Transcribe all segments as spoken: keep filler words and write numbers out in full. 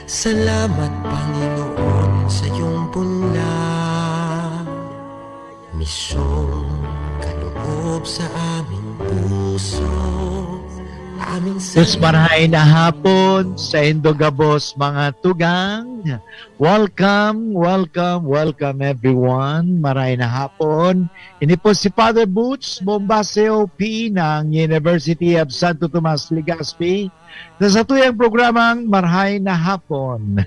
Salamat, Panginoon, sa iyong bunla. Misyong kaloob sa aming puso. Aming Sus, marahay na hapon sa indo gabos, mga tugang. Welcome, welcome, welcome everyone. Marahay na hapon. Ini po si Father Boots Bombaseo P ng University of Santo Tomas, Legazpi. Sa satuyang programang Marahay na Hapon.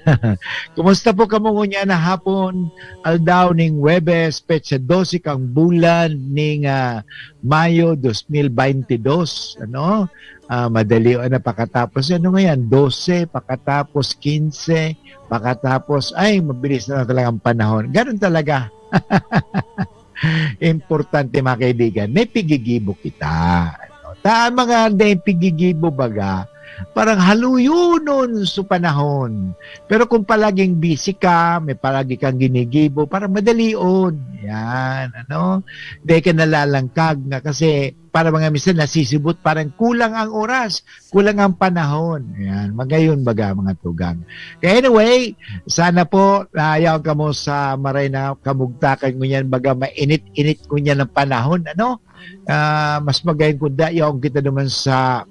Kumusta po kamo ngunyan na hapon? Aldaw ning Huwebes, petsa dose kang bulan ning, ah, Mayo dos mil baynte dos, ano? Ah, madali na pakatapos, ano ngayon, dose, pakatapos kinse, pakatapos, ay, mabilis na talagang panahon. Ganun talaga. Importante, mga kaibigan, may pigigibo kita. Ano? Ta, mga may pigigibo baga, parang haluyonon so panahon. Pero kung palaging busy ka, may palagi kang ginigibo, parang madalion. Yan, ano? Di ka nalalangkag na kasi para mga minsan nasisibot, parang kulang ang oras, kulang ang panahon. Yan, magayon baga, mga tugang. Kaya anyway, sana po, ah, yaon kamo sa maray na kamugtakan ngunyan, baga mainit-init ngunyan ang panahon, ano? Ah, mas magayon kunda yaon kita duman sa,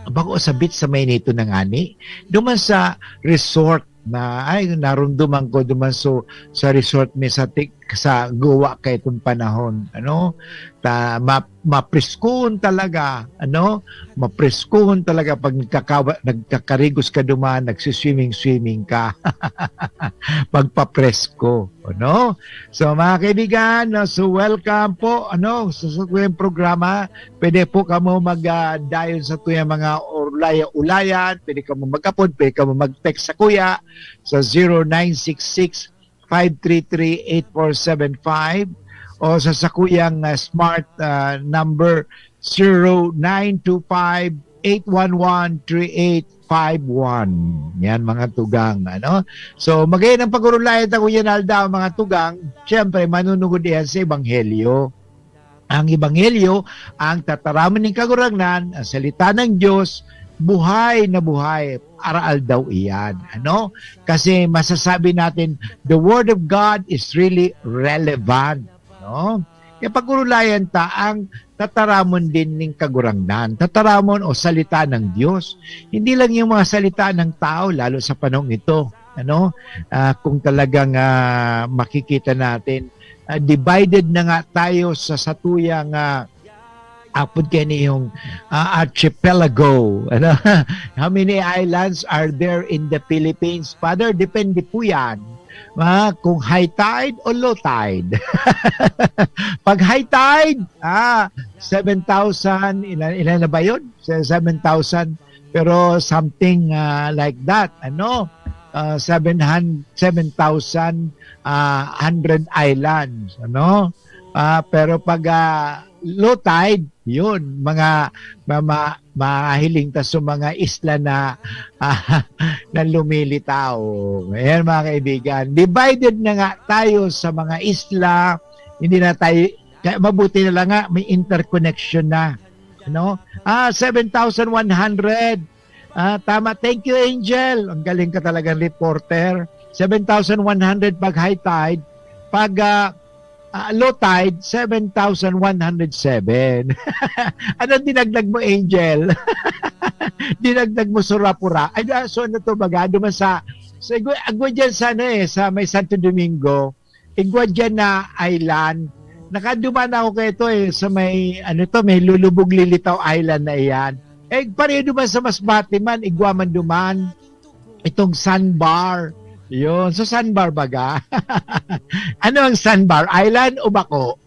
bako sa beach sa Maynito na ngani, duman sa resort na, ay, narumduman ko duman so, sa resort mi sa tik-, sa Goa kay itong panahon, ano? Ta, ma-, mapreskon talaga, ano? Mapreskon talaga pag nagkakawa-, nagkakarigos ka duman, nagsiswimming-swimming ka. Pagpapresko, ano? So, mga kaibigan, no, so welcome po, ano, sa satuyang programa. Pwede po kamo mag, ah, dayon satuyang mga ulaya-ulayan, pwede kamo mag-apod, pwede kamo mag-text sa kuya sa zero nine six six, five three three, eight four seven five o sa sakuyang, ah, smart, ah, number, zero nine two five, eight one one, three eight five one. Yan, mga tugang, ano? So, magayon ang pag-urulayan ta ngunyan aldaw, mga tugang. Siyempre, manunugod iyan sa Ebanghelyo. Ang Ebanghelyo, ang tataramon nin Kagurangnan, ang salita ng Diyos, buhay na buhay, araaldaw iyan. Ano? Kasi masasabi natin, the Word of God is really relevant. No? Kaya pag-urulayan ta ang tataramon din ning Kagurangnan, tataramon o salita ng Diyos. Hindi lang yung mga salita ng tao, lalo sa panahong ito. Ano? Ah, kung talagang, ah, makikita natin, ah, divided na nga tayo sa satuyang, ah, apod kaini yung, ah, archipelago. Ano? How many islands are there in the Philippines? Father, depende po yan. Ah, kung high tide o low tide. Pag high tide, ah, seven thousand, ilan, ilan na ba yun? Se-, seven thousand. Pero something, ah, like that, ano? Ah, seven hundred, seven thousand, ah, hundred islands, ano? Ah, pero pag, ah, low tide, yun, mga ma-, ma-, mahiling ta sa mga isla na, ah, na lumilitaw. Ayan, mga kaibigan, divided na nga tayo sa mga isla, hindi na tayo, kaya mabuti na lang nga, may interconnection na. Ano? Ah, seven thousand one hundred. Ah, tama. Thank you, Angel. Ang galing ka talagang reporter. Seven thousand one hundred pag high tide. Pag, ah, ah, low tide, seven thousand one hundred seven. Anong dinagdag mo, Angel? Dinagdag mo, Surapura. Ay, ah, so ano to, baga? Duman sa, sa igwa, agwa dyan sa, ano eh, sa may Santo Domingo, igwa dyan na island. Nakaduman ako kay ito eh, sa may, ano to, may Lulubog Lilitaw Island na iyan. Eh, pareho duman sa Masbate man, igwa man duman. Itong sandbar. Yun. So, sandbar baga? Ano ang sandbar? Island o bako?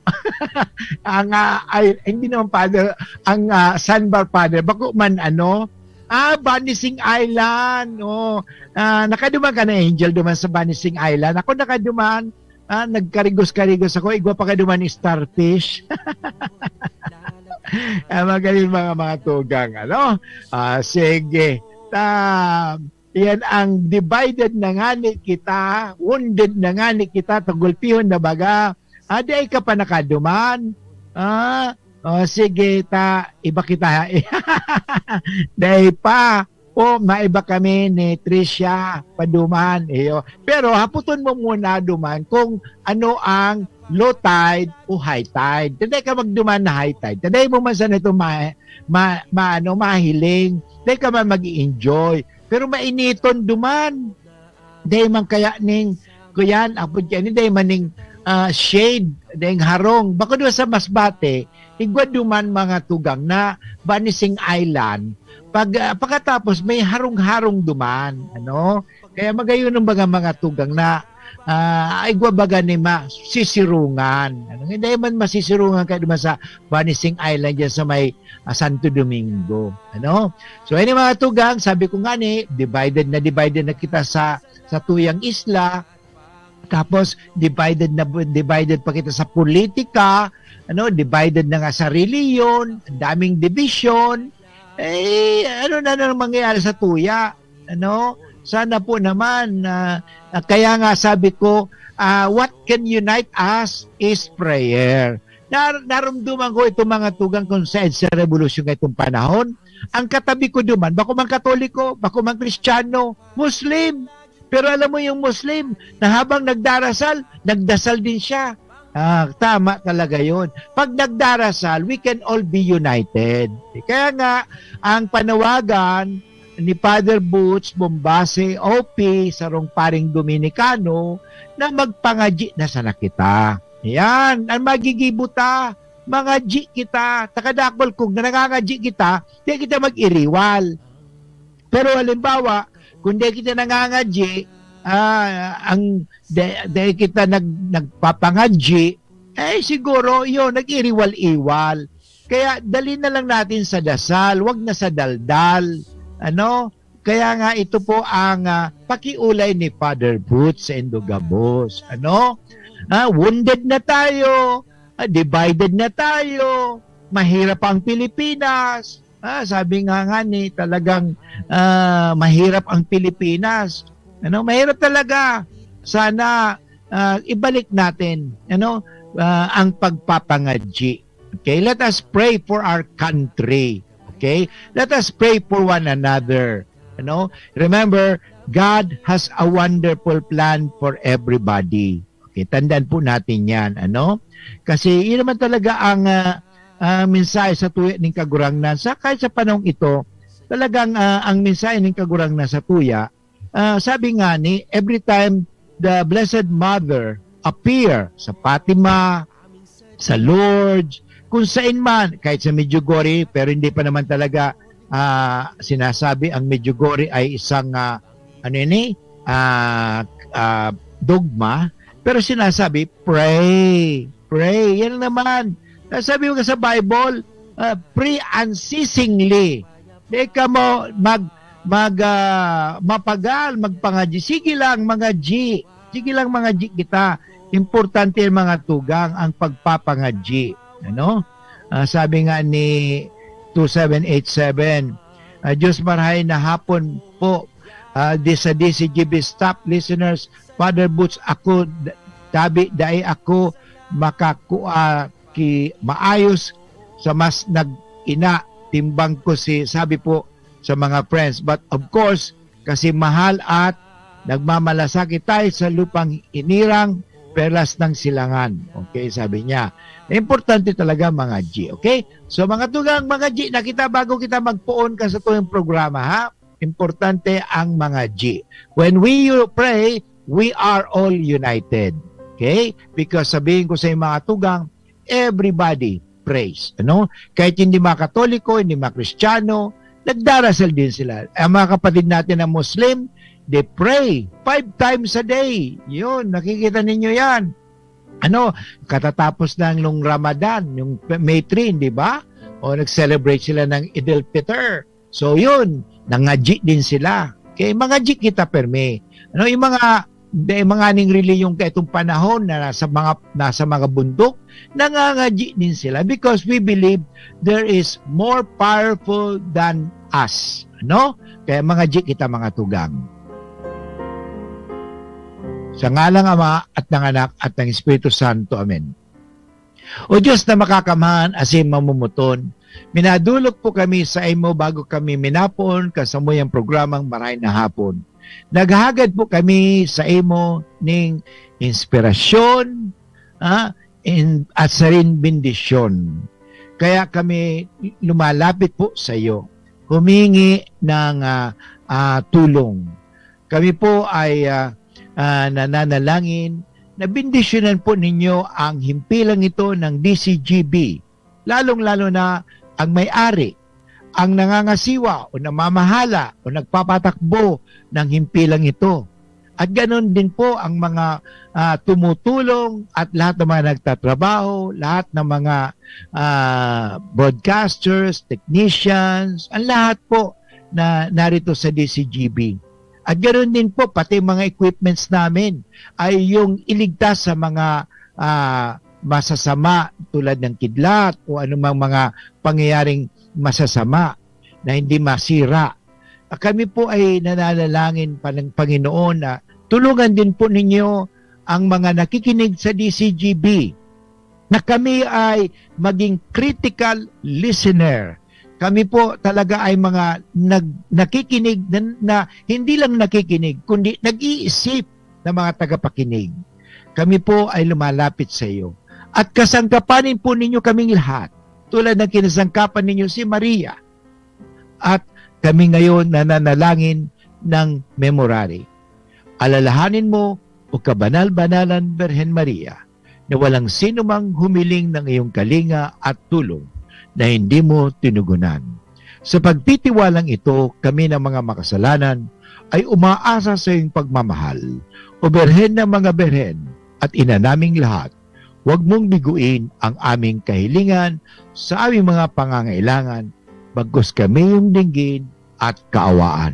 Ang, ah, ay, hindi naman, Father. Ang, ah, sandbar, Father. Bako man, ano? Ah, Vanishing Island. Oh, ah, nakaduman ka na, Angel, duman sa Vanishing Island? Ako nakaduman. Ah, nagkarigos-karigos ako. Igwa pa ka duman ni starfish. Ah, magaling mga, mga tugang, ano? Ah, sige. Ta, yan ang divided na ngani kita, wounded na ngani kita, tagulpihon na baga. Ah, di ay ka pa nakaduman. Ah, oh, sige, ta, iba kita. Dai pa. po, maiba kami ni Tricia Paduman, iyo. Pero haputon mo muna duman kung ano ang low tide o high tide. Dai ka magduman na high tide. Dai mo man sana ito ma-, ma-, ma-, ano, mahiling. Dai ka man mag-i-enjoy. Pero mainiton duman. Dai man kaya ning, kuyan, apod kaya ni, dai man ning, ah, shade, dai harong. Bako duman sa Masbate, igwa duman mga tugang na Vanishing Island. Pag, ah, pagkatapos, may harong-harong duman, ano? Kaya magayon ang mga, mga tugang na, ah, igwa baga ni masisirungan. Ano? Hindi man masisirungan kaya duman sa Vanishing Island dyan sa may, ah, Santo Domingo. Ano? So, ini mga tugang, sabi ko nga ni, divided na divided na kita sa, sa tuyang isla. Tapos, divided na, divided pa kita sa politika, ano, divided na nga sa reliyon, ang daming division. Eh, ano na nang mangyayari sa tuya? Ano? Sana po naman, ah, ah, kaya nga sabi ko, ah, what can unite us is prayer. Nar-, narumduman ko itong mga tugang kung sa EDSA Revolution ngayong panahon. Ang katabi ko duman, bako man Katoliko, bako man Kristiyano, Muslim. Pero alam mo yung Muslim, na habang nagdarasal, nagdasal din siya. Ah, tama talaga yon. Pag nagdarasal, we can all be united. Kaya nga, ang panawagan ni Father Boots Bombase, O P, sarong paring Dominikano, na magpangadyi na sana kita. Yan, ang magigibo ta, mangadyi kita. Takadakol kung nangangadyi kita, di kita mag-iriwal. Pero halimbawa, kung di kita nangangadyi, ah, ang di, di kita nag-, nagpapangadyi, eh, siguro, yun, nag-iriwal-iwal. Kaya dali na lang natin sa dasal, wag na sa daldal. Ano? Kaya nga ito po ang, ah, pakiulay ni Father Boots sa Indogabos. Ano? Ah, wounded na tayo, ah, divided na tayo, mahirap ang Pilipinas. Ah, sabi nga nga ni, talagang, ah, mahirap ang Pilipinas. Ano, mahirap talaga. Sana, ah, ibalik natin, ano, ah, ang pagpapangadyi. Okay? Let us pray for our country. Okay? Let us pray for one another. Ano? Remember, God has a wonderful plan for everybody. Okay, tandaan po natin 'yan, ano? Kasi 'yun naman talaga ang, ah, ah, mensahe sa tuya ning Kagurangnan. Sa, kahit sa panahong ito, talagang, ah, ang mensahe ning Kagurangnan sa tuya, ah, sabi nga ni, every time the Blessed Mother appear sa Fatima, sa Lourdes, kung saan man, kahit sa Medjugorje, pero hindi pa naman talaga, ah, sinasabi ang Medjugorje ay isang, ah, ano yun eh, ah, ah, dogma, pero sinasabi, pray, pray. Yan naman. Sabi mo nga sa Bible, ah, pray unceasingly. Di ka mo mag, mag, ah, mapagal, magpangadyi. Sige lang, mangadyi. Sige lang, mangadyi kita. Importante ang mga tugang, ang pagpapangadyi. Ano? Ah, sabi nga ni two seven eight seven, ah, "Diyos, marahay na hapon po, ah, di sa D C G B staff, listeners, Father Boots, ako, d-, tabi, dai ako makakua ki maayos sa mas nag-ina, timbang ko si," sabi po sa mga friends. But of course, kasi mahal at nagmamalasakit tayo sa lupang hinirang, perlas ng silangan. Okay, sabi niya. Importante talaga, mga G. Okay? So, mga tugang, mga G, na kita bago kita magpoon ka sa tuwing programa, ha? Importante ang mga G. When we u-, pray, we are all united. Okay? Because sabihin ko sa mga tugang, everybody prays. Ano? Kahit hindi mga Katoliko, hindi mga Kristiyano, nagdarasal din sila. Ang mga kapatid natin na Muslim, they pray five times a day. Yun, nakikita ninyo yan. Ano, katatapos ng nung Ramadan, yung May three, di ba? O nag-celebrate sila ng Eid al-Fitr. So, yun, nangadyi din sila. Okay, mangadyi kita permi. Ano, yung mga, yung mga ning reliyon ka itong panahon na nasa mga, nasa mga bundok, nangangadyi din sila because we believe there is more powerful than us. Ano? Kaya mangadyi kita, mga tugang. Sa ngalang Ama at ng Anak at ng Espiritu Santo. Amen. O Diyos na makakamhan, asin mamumuton, Minadolok po kami saimo bago kami minapoon kan samuyang programang Marahay na Hapon. Naghahagad po kami saimo ning inspirasyon, ah, in-, at siring bendisyon. Kaya kami lumalapit po saiyo, humingi ng, ah, ah, tulong. Kami po ay, ah, ah, nananalangin na bendisyonan po ninyo ang himpilang ito ng D C G B, lalong-lalo na ang may-ari, ang nangangasiwa o namamahala o nagpapatakbo ng himpilang ito. At ganon din po ang mga, ah, tumutulong at lahat ng mga nagtatrabaho, lahat ng mga, ah, broadcasters, technicians, ang lahat po na narito sa D C G B. At ganoon din po, pati mga equipments namin ay yung iligtas sa mga, ah, masasama tulad ng kidlat o anumang mga pangyayaring masasama na hindi masira. Ah, kami po ay nananalangin pa ng Panginoon na tulungan din po ninyo ang mga nakikinig sa D C G B na kami ay maging critical listener. Kami po talaga ay mga nag-, nakikinig na, na hindi lang nakikinig, kundi nag-iisip na mga tagapakinig. Kami po ay lumalapit sa iyo. At kasangkapanin po ninyo kaming lahat, tulad ng kinasangkapan ninyo si Maria. At kami ngayon nananalangin ng memorare. Alalahanin mo, O Kabanal-banalan Birhen Maria, na walang sino mang humiling ng iyong kalinga at tulong na hindi mo tinugunan. Sa pagtitiwalang ito, kami ng mga makasalanan ay umaasa sa iyong pagmamahal. O Birhen ng mga Birhen at Ina naming lahat, huwag mong biguin ang aming kahilingan sa aming mga pangangailangan, bagkus kami yung dinggin at kaawaan.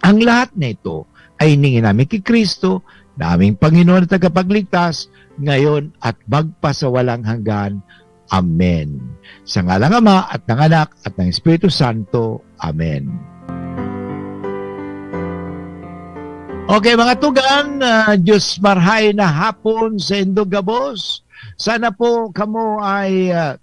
Ang lahat na ito ay hiningi namin ki Cristo, na aming Panginoon at Tagapagligtas, ngayon at magpasawalang hanggan. Amen. Sa ngalang Ama at ng Anak at ng Espiritu Santo. Amen. Okay, mga tugang, ah, Diyos marhay na hapon sa indo gabos. Sana po kamo ay, ah,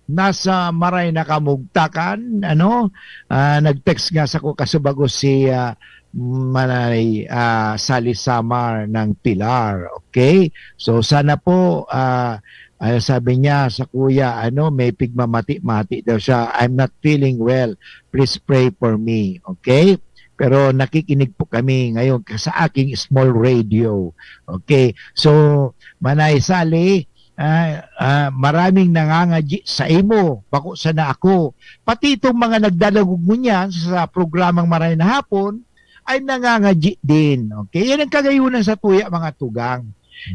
nasa maray na kamugtakan, ano? Ah, nag-text nga sako kasubago si, ah, Manay, ah, Sally Samar ng Pilar, okay? So, sana po, ah, ah, sabi niya sa kuya, ano, may pigmamati-mati daw siya, "I'm not feeling well, please pray for me," okay? Pero nakikinig po kami ngayon ka-, sa aking small radio, okay? So, Manay Sally, ah, ah, maraming nangangadyi saimo, bako sana ako. Pati itong mga nagdadangog ngunyan sa programang Maray na Hapon ay nangangadyi din. Okay? Yan ang kagayunan sa tuya, mga tugang,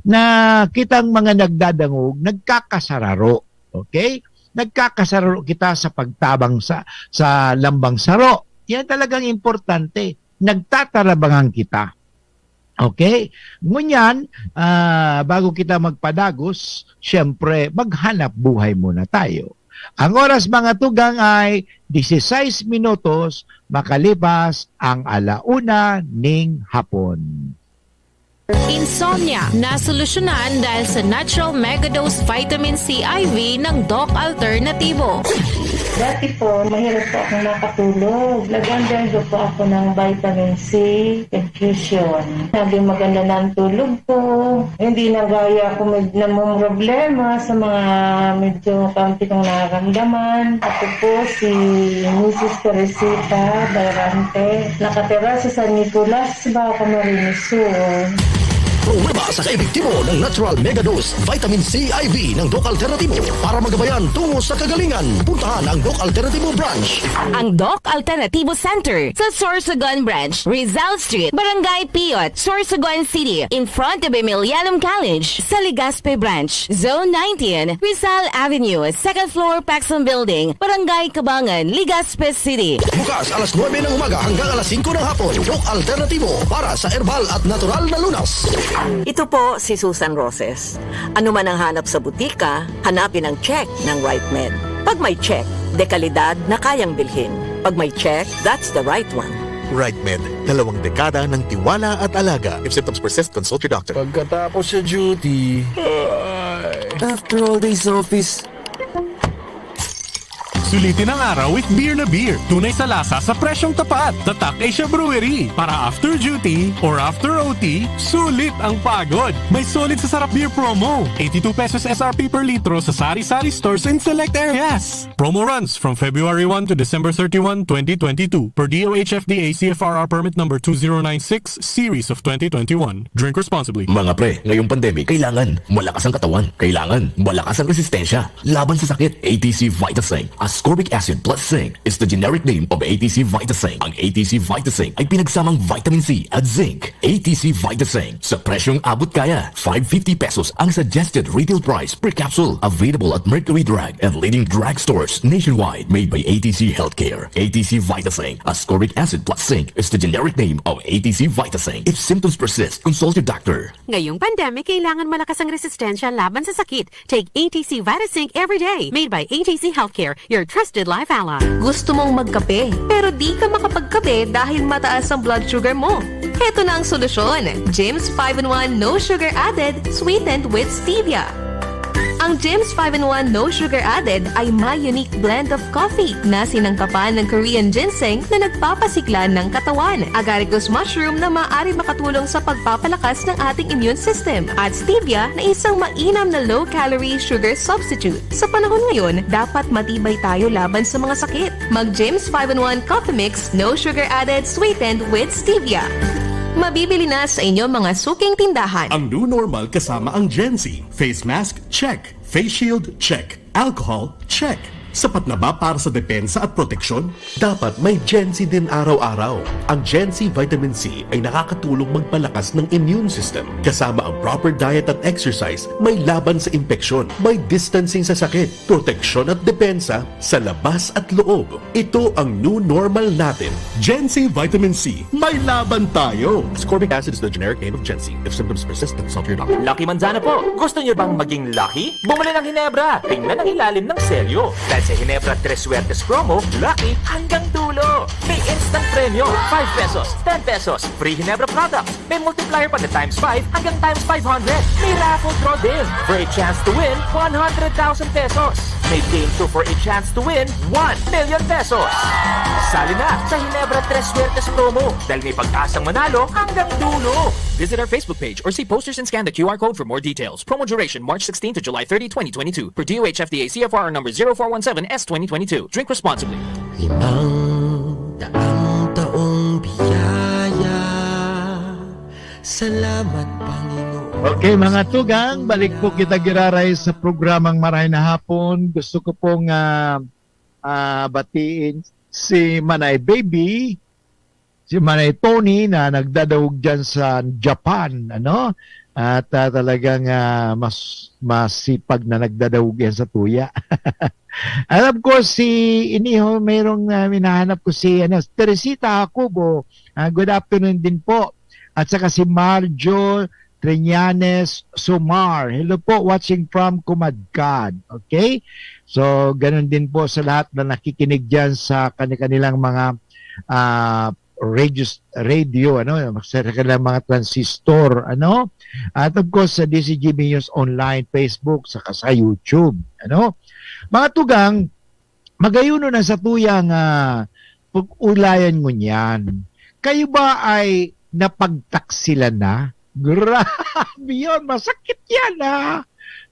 na kitang mga nagdadangog, nagkakasararo. Okay? Nagkakasararo kita sa pagtabang sa, sa lambang saro. Yan talagang importante. Nagtatarabangan kita. Okay? Ngunyan, ah, bago kita magpadagos, siyempre, maghanap buhay muna tayo. Ang oras, mga tugang, ay dieciséis minutos makalipas ang ala una ning hapon. Insomnia, nasolusyonan dahil sa Natural Mega Dose Vitamin C I V ng Doc Alternativo. Dati po, mahirap po akong makatulog. Nag-undergo po ako ng vitamin C infusion. Naging maganda na ang tulog ko. Hindi na gaya ako med-, namumroblema sa mga medyo kaunti kong nararamdaman. Ako po si Missus Teresita Bayrante. Nakatira sa San Nicolas, Baca, Marinos Sur. Pruweba sa kaepektibo ng Natural Mega Dose Vitamin C I V ng Doc Alternativo para magabayan tungo sa kagalingan. Puntahan ang Doc Alternativo Branch. Ang Doc Alternativo Center sa Sorsogon Branch, Rizal Street, Barangay Piyot, Sorsogon City, in front of Emilianum College, sa Legazpi Branch, Zone nineteen, Rizal Avenue, second floor, Paxson Building, Barangay Cabangan, Legazpi City. Bukas alas nuebe ng umaga hanggang alas singko ng hapon. Doc Alternativo para sa herbal at natural na lunas. Ito po si Susan Roses. Ano man ang hanap sa butika, hanapin ang check ng Right Med. Pag may check, dekalidad na kayang bilhin. Pag may check, that's the right one. Right Med, dalawang dekada ng tiwala at alaga. If symptoms persist, consult your doctor. Pagkatapos sa duty, ay. After all days office, Sulitin ang araw with beer na beer. Tunay sa lasa sa presyong tapat. Tatak Asia Brewery. Para after duty or after O T, sulit ang pagod. May solid sa sarap beer promo. Eighty-two pesos S R P per litro sa sari-sari stores in select areas. Promo runs from February one to December thirty-one, twenty twenty-two, per D O H F D A C F R R permit number two zero nine six, series of twenty twenty-one. Drink responsibly. Mga pre, ngayong pandemic, kailangan malakas ang katawan. Kailangan malakas ang resistensya laban sa sakit. A T C Vitasync, ascorbic acid plus zinc, is the generic name of A T C Vitasync. Ang A T C Vitasync ay pinagsamang vitamin C at zinc. A T C Vitasync, sa presyong abot kaya. Five fifty pesos ang suggested retail price per capsule. Available at Mercury Drug and leading drugstores nationwide. Made by A T C Healthcare. A T C Vitasync, ascorbic acid plus zinc, is the generic name of A T C Vitasync. If symptoms persist, consult your doctor. Ngayong pandemic, kailangan malakas ang resistensya laban sa sakit. Take A T C Vitasync every day. Made by A T C Healthcare, your trusted life ally. Gusto mong magkape, pero di ka makapagkape dahil mataas ang blood sugar mo? Heto na ang solusyon. James five-in-one No Sugar Added, sweetened with stevia. Ang James five-in-one No Sugar Added ay may unique blend of coffee na sinangkapan ng Korean ginseng na nagpapasigla ng katawan, agaricus mushroom na maaari makatulong sa pagpapalakas ng ating immune system, at stevia na isang mainam na low-calorie sugar substitute. Sa panahon ngayon, dapat matibay tayo laban sa mga sakit. Mag James five-in-one Coffee Mix, No Sugar Added, sweetened with stevia. Mabibili na sa inyong mga suking tindahan. Ang new normal kasama ang Gen Z. Face mask, check. Face shield, check. Alcohol, check. Sapat na ba para sa depensa at proteksyon? Dapat may Gen Z din araw-araw. Ang Gen Z Vitamin C ay nakakatulong magpalakas ng immune system. Kasama ang proper diet at exercise, may laban sa impeksyon, may distancing sa sakit, proteksyon at depensa sa labas at loob. Ito ang new normal natin. Gen Z Vitamin C, may laban tayo! Ascorbic acid is the generic name of Gen Z. If symptoms persist, consult your doctor. Lucky Manzana po! Gusto niyo bang maging lucky? Bumili ng Hinebra! Tingnan ang ilalim ng selyo. Dahil sa Hinebra Tres Suertes Promo, lucky hanggang dulo! May instant premyo, five pesos, ten pesos, free Hinebra products. May multiplier pa na times five hanggang times five hundred. May raffle draw din for a chance to win one hundred thousand pesos. May game two for a chance to win one million pesos. Sali na sa Hinebra Tres Suertes Promo dahil may pag-asang manalo hanggang dulo. Visit our Facebook page or see posters and scan the Q R code for more details. Promo duration March sixteen to July thirty, twenty twenty-two. Per D O H F D A C F R number zero four one seven S twenty twenty-two. Drink responsibly. Limang daang taong biyaya. Salamat, Panginoon. Okay, mga tugang, balik po kita giraray sa programang Marahay na Hapon. Gusto ko pong, ah, ah, batiin si Manay Baby, si Manay Tony na nagdadahog diyan sa Japan, ano? At, ah, talagang, ah, mas masipag na nagdadahog yan sa tuya. And of course, si Iniho, mayroong, ah, hinahanap ko si, ano, Teresita Jacobo. Ah, good afternoon din po. At saka si Marjo Triñanes Sumar. Hello po, watching from Kumadkad. Okay? So, ganun din po sa lahat na nakikinig diyan sa kani-kanilang mga, ah, radio, radio, ano, sa kanilang mga transistor, ano? At of course, sa D C G B News Online, Facebook, saka sa YouTube, ano? Mga tugang, magayuno na sa tuyang, ah, pag-ulayan ngunyan. Kayo ba ay napagtaksilan na? Grabe yun, masakit yan, ah.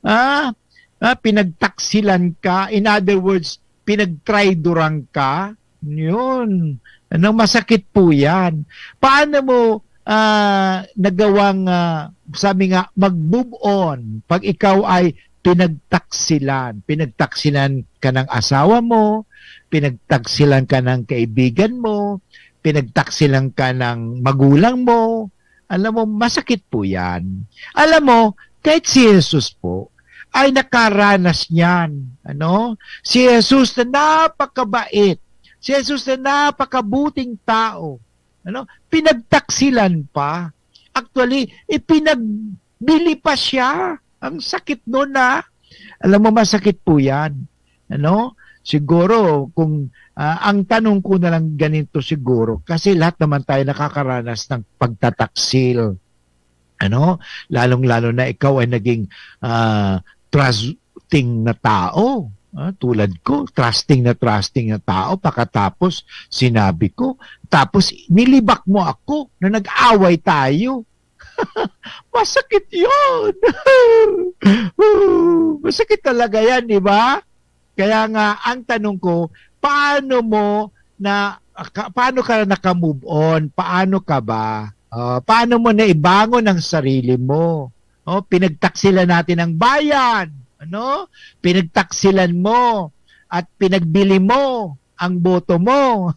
Ah, ah, pinagtaksilan ka, in other words, pinagtraidoran ka, yun. Ano, masakit po yan. Paano mo, ah, nagawang, ah, sabi nga, mag-move on pag ikaw ay pinagtaksilan? Pinagtaksilan ka ng asawa mo, pinagtaksilan ka ng kaibigan mo, pinagtaksilan ka ng magulang mo. Alam mo, masakit po yan. Alam mo, kahit si Jesus po, ay nakaranas niyan, ano? Si Jesus na napakabait, si Jesus na napakabuting tao, ano? Pinagtaksilan pa. Actually, ipinagbili pa siya. Ang sakit nun, ah. Alam mo, masakit po yan. Ano? Siguro, kung, ah, ang tanong ko na lang ganito siguro, kasi lahat naman tayo nakakaranas ng pagtataksil. Ano? Lalong-lalo na ikaw ay naging, ah, trusting na tao. Ah, tulad ko, trusting na trusting na tao, pakatapos sinabi ko, tapos nilibak mo ako na nag-away tayo. Masakit yun. Masakit talaga yan, di ba? Kaya nga, ang tanong ko, paano mo na, ka- paano ka naka-move on? Paano ka ba? Ah, paano mo naibangon ang sarili mo? Oh, pinagtaksilan natin ang bayan, ano? Pinagtaksilan mo at pinagbili mo ang boto mo.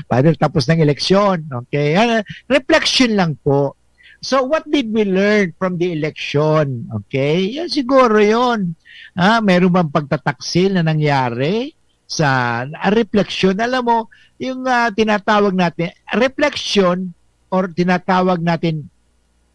Paano tapos ng eleksyon? Okay? Ah, reflection lang po. So, what did we learn from the election? Okay? Yan siguro yon. Ah, meron bang pagtataksil na nangyari sa, ah, reflection? Alam mo, yung, ah, tinatawag natin, reflection or tinatawag natin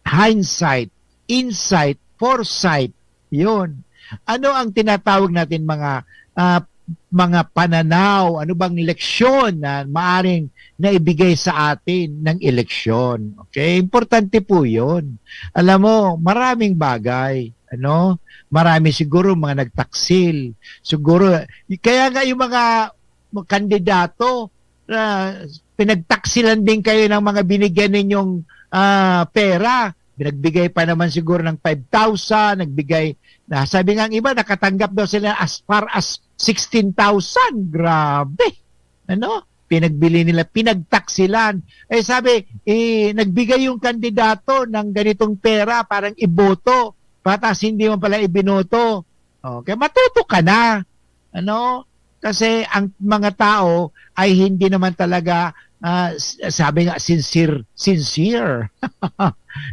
hindsight, insight, foresight, yon. Ano ang tinatawag natin mga, ah, mga pananaw? Ano bang leksyon na maaring naibigay sa atin ng eleksyon? Okay? Importante po yon. Alam mo, maraming bagay, ano? Marami siguro mga nagtaksil. Siguro, kaya nga yung mga, mga kandidato, ah, pinagtaksilan din kayo ng mga binigyan ninyong, ah, pera. Nagbigay pa naman siguro ng five thousand, nagbigay na, sabi nga ng iba, nakatanggap daw sila as far as sixteen thousand. Grabe! Ano? Pinagbili nila, pinagtaksilan. Eh, sabi, eh, nagbigay yung kandidato ng ganitong pera, parang iboto. Patas hindi mo pala ibinoto. Okay, matuto ka na. Ano? Kasi ang mga tao ay hindi naman talaga, ah, s- sabi nga, sincere, sincere.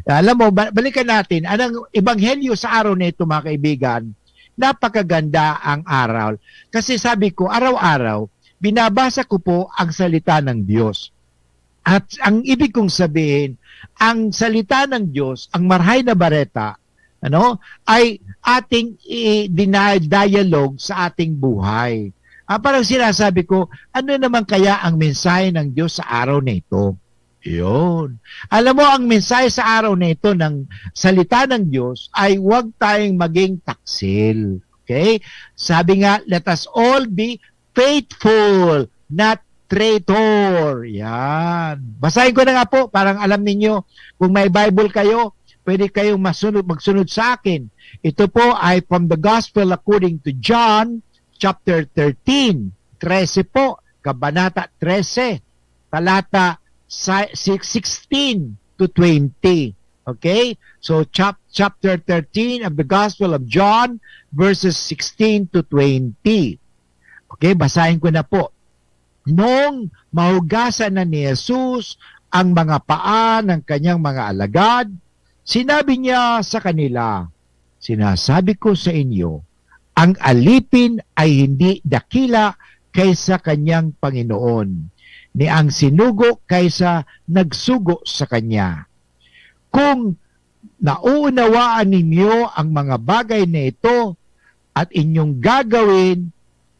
Alam mo, ba- balikan natin, ang ebanghelyo sa araw na ito, mga kaibigan, napakaganda ang aral. Kasi sabi ko, araw-araw, binabasa ko po ang salita ng Diyos. At ang ibig kong sabihin, ang salita ng Diyos, ang marhay na bareta, ano, ay ating i-, dinadialogue sa ating buhay. Ah, parang sinasabi ko, ano naman kaya ang mensahe ng Diyos sa araw na ito? Yun. Alam mo, ang mensahe sa araw na ito ng salita ng Diyos ay huwag tayong maging taksil. Okay? Sabi nga, let us all be faithful, not traitor. Yan. Basahin ko na nga po, parang alam ninyo, kung may Bible kayo, pwede kayong masunod, magsunod sa akin. Ito po ay from the Gospel according to John, chapter thirteen, trese po, kabanata trese, talata sa, si- sixteen to twenty. Okay? So, chap- chapter thirteen of the Gospel of John, verses sixteen to twenty. Okay, basahin ko na po. Nung mahugasan na ni Jesus ang mga paa ng kanyang mga alagad, sinabi niya sa kanila, "Sinasabi ko sa inyo, ang alipin ay hindi dakila kaysa kanyang Panginoon, ni ang sinugo kaysa nagsugo sa kanya." Kung nauunawaan ninyo ang mga bagay na ito at inyong gagawin,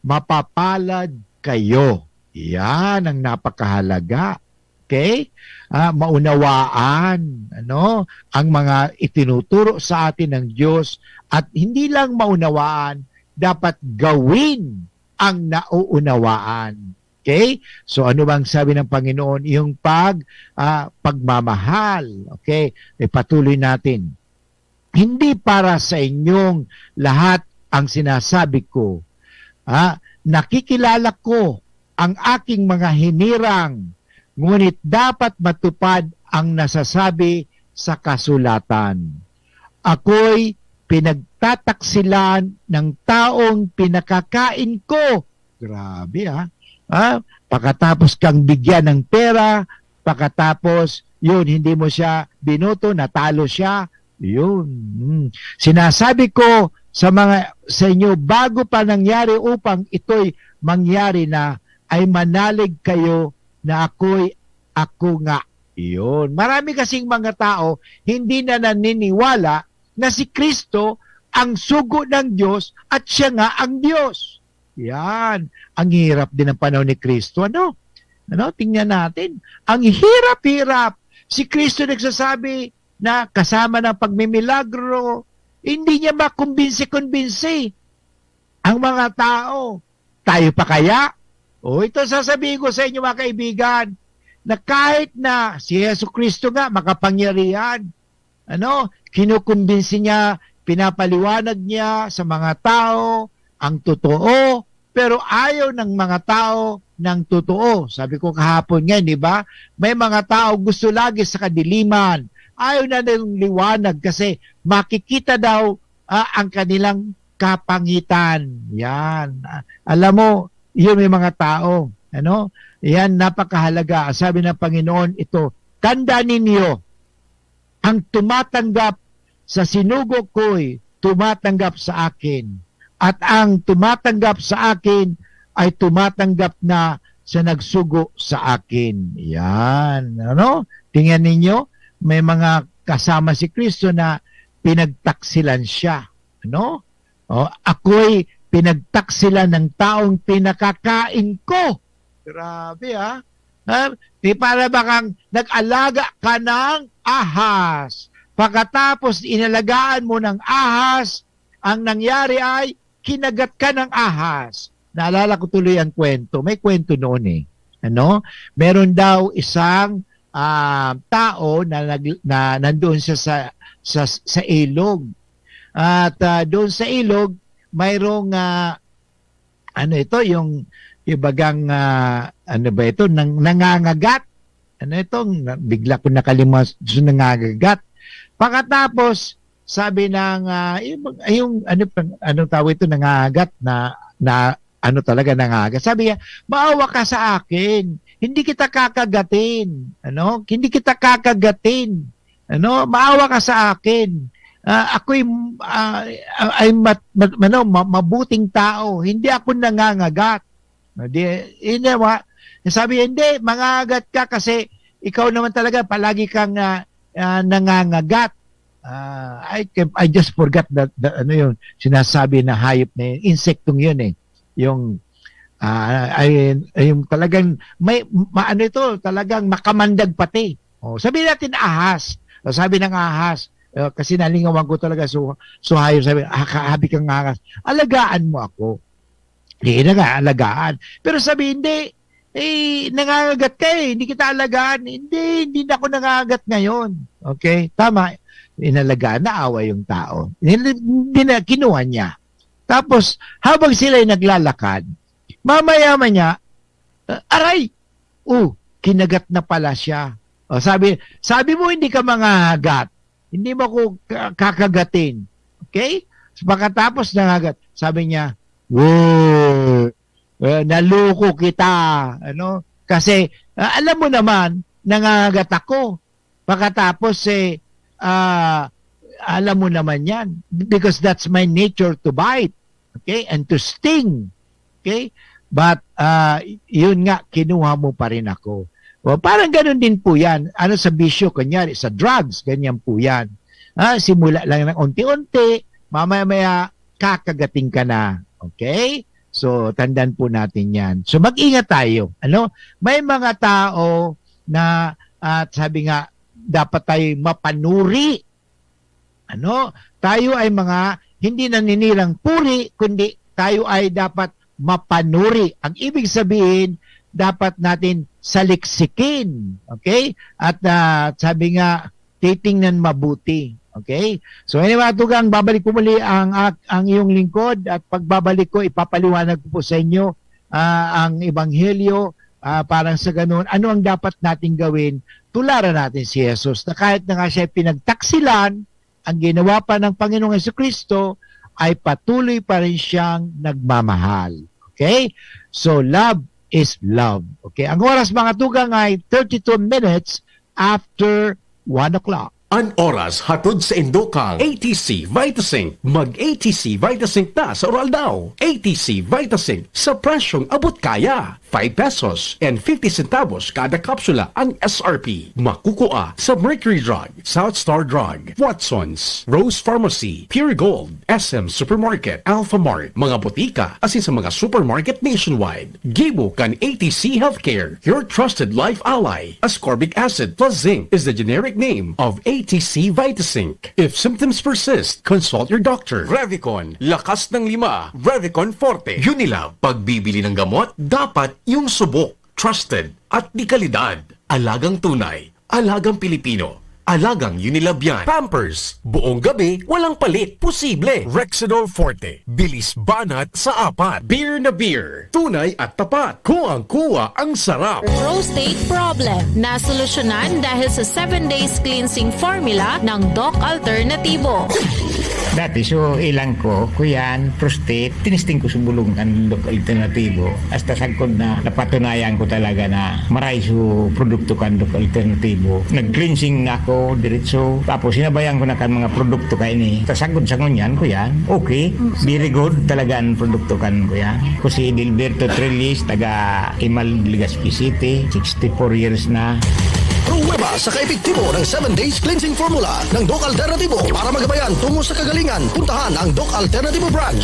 mapapalad kayo. Yan ang napakahalaga. Okay? Ah, maunawaan, ano, ang mga itinuturo sa atin ng Diyos, at hindi lang maunawaan, dapat gawin ang nauunawaan. Okay? So, ano bang sabi ng Panginoon? Yung pag, ah, pagmamahal. Okay? Ipatuloy natin. Hindi para sa inyong lahat ang sinasabi ko. Ah, nakikilala ko ang aking mga hinirang, ngunit dapat matupad ang nasasabi sa kasulatan. Ako'y pinagtataksilan ng taong pinakakain ko. Grabe, ah. Ah, pagkatapos kang bigyan ng pera, pagkatapos, yun, hindi mo siya binoto, natalo siya, yun. Hmm. Sinasabi ko sa mga, sa inyo, bago pa nangyari, upang ito'y mangyari na, ay manalig kayo na ako'y ako nga. Yun. Marami kasing mga tao hindi na naniniwala na si Kristo ang sugo ng Diyos at siya nga ang Diyos. Yan. Ang hirap din ng panahon ni Kristo, ano? Ano? Tingnan natin. Ang hirap-hirap. Si Kristo nagsasabi na kasama ng pagmimilagro, hindi niya makumbinsi-kumbinsi. ang mga tao. Tayo pa kaya? O, ito sasabihin ko sa inyo, mga kaibigan, na kahit na si Jesu Cristo nga makapangyarihan, ano, kinukumbinsi niya, pinapaliwanag niya sa mga tao ang totoo, pero ayaw ng mga tao ng totoo. Sabi ko kahapon nga, di ba? May mga tao gusto lagi sa kadiliman. Ayaw na nilang liwanag kasi makikita daw, ah, ang kanilang kapangitan. Yan. Ah, alam mo, yun may mga tao. Ano? Yan, napakahalaga. Sabi ng Panginoon, ito, "Tandaan ninyo, ang tumatanggap sa sinugo ko'y tumatanggap sa akin. At ang tumatanggap sa akin ay tumatanggap na sa nagsugo sa akin." Yan. Ano? Tingnan ninyo, may mga kasama si Kristo na pinagtaksilan siya. Ano? O, "Ako'y pinagtaksilan ng taong pinakakain ko." Grabe, ah. Ha? Di para ba kang nag-alaga ka ng ahas? Pagkatapos inalagaan mo ng ahas, ang nangyari ay kinagat ka ng ahas. Naalala ko tuloy ang kwento. May kwento noon eh. Ano? Meron daw isang, ah, tao na nag-, na nandoon siya sa, sa, sa ilog. At, ah, doon sa ilog, mayroong, ah, ano ito, yung, yung bagang, ah, ano ba ito, nang-, nangangagat. Ano ito? Na-, bigla ko nakalimutan, so nangangagat. Pagkatapos, sabi ng, ah, yung, yung, ano pa, anong tawag ito, nangangagat na, na, ano talaga, nangangagat. Sabi niya, "Maawa ka sa akin. Hindi kita kakagatin. Ano? Hindi kita kakagatin. Ano? Maawa ka sa akin. Ah, ako'y, ah, ay mat-, mat-, ano, ma-, mabuting tao. Hindi ako nangangagat." O di, yun na, wa-, sabi, "Hindi, mangangagat ka kasi ikaw naman talaga, palagi kang, ah, ah, nangangagat." Ah, I can, I just forgot that, that, ano yun, sinasabi na hayop na yun, insektong yun eh. Yung, ah, ay, ay, yung talagang, may, ma-, ano ito, talagang makamandag pati. O, sabihin natin ahas. O, sabi ng ahas, eh, kasi nalingawan ko talaga, so, so hayop, sabi, "Ah, ka-, habi kang ahas, alagaan mo ako." Di na nga, alagaan. Pero sabi, "Hindi, eh, nangangagat ka eh, hindi kita alagaan." "Hindi, hindi na ako nangangagat ngayon." Okay? Tama, inalagaan, naawa yung tao. Hindi, hindi na, kinuha niya. Tapos, habang sila'y naglalakad, mamaya-maya, ah, aray! Oh, kinagat na pala siya. O, sabi, "Sabi mo hindi ka mangangagat. Hindi mo ako ka-, kakagatin." Okay? So, pagkatapos nangagat, sabi niya, "Wow, eh, naloko kita." Ano? Kasi, ah, alam mo naman, nangangagat ako. Pagkatapos, eh, ah, alam mo naman yan. Because that's my nature to bite. Okay? And to sting. Okay? But, ah, yun nga, kinuha mo pa rin ako. O, parang ganun din po yan. Ano sa bisyo, kunyari, sa drugs, ganyan po yan. Ah, simula lang ng unti-unti, mamaya-maya, kakagating ka na. Okay? So, tandaan po natin yan. So, mag-ingat tayo. Ano? May mga tao na, at sabi nga, dapat tayo mapanuri. Ano? Tayo ay mga hindi naninirang puri, kundi tayo ay dapat mapanuri. Ang ibig sabihin, dapat natin saliksikin. Okay? At, ah, sabi nga, titingnan mabuti. Okay? So anyway, mga tugang, babalik po muli ang, ak-, ang iyong lingkod, at pagbabalik ko, ipapaliwanag ko po sa inyo, ah, ang Ebanghelyo, ah, parang sa ganun. Ano ang dapat nating gawin? Tularan natin si Jesus, na kahit na nga siya pinagtaksilan, ang ginawa pa ng Panginoong Jesucristo ay patuloy pa rin siyang nagmamahal. Okay? So, love is love. Okay? Ang oras, mga tugang, ay thirty-two minutes after one o'clock. An oras hatod sa indokang A T C Vitazinc. Mag A T C Vitazinc na sa Oral-Daw. A T C Vitazinc sa presyong abot kaya. Five pesos and fifty centavos kada kapsula ang S R P. Makukua sa Mercury Drug, South Star Drug, Watson's, Rose Pharmacy, Pure Gold, S M Supermarket, Alpha Mart, mga botika, asin sa mga supermarket nationwide. Gibo kan A T C Healthcare, your trusted life ally. Ascorbic acid plus zinc is the generic name of A T C Vitazinc. If symptoms persist, consult your doctor. Revicon, lakas ng lima. Revicon Forte. Unilab, pagbibili ng gamot, dapat yung subok, trusted, at de kalidad. Alagang tunay, alagang Pilipino, alagang Unilab yan. Pampers, buong gabi, walang palit. Posible. Rexidol Forte, bilis banat sa apat. Beer na beer, tunay at tapat. Kuwang-kuwa ang sarap. Prostate problem, nasolusyonan dahil sa seven days cleansing formula ng Doc Alternativo. Dati, so ilang ko, kuyan, prostate, tinisting ko sa bulong kan Doc Alternativo. Hasta sagkod na napatunayan ko talaga na maray so produkto kan Doc Alternativo. Nag-cleansing na ako, diretso. Tapos sinabayan ko na kan mga produkto kaini. Hasta sagkod sa ngunyan, kuyan, okay. Very good talaga ang produkto kan kuyan. Ko si Dilberto Trillis, taga Imal, Legazpi City, sixty-four years na. Pruweba sa kaepektibo ng seven Days Cleansing Formula ng Doc Alternativo. Para magabayan tungo sa kagalingan, puntahan ang Doc Alternativo Branch.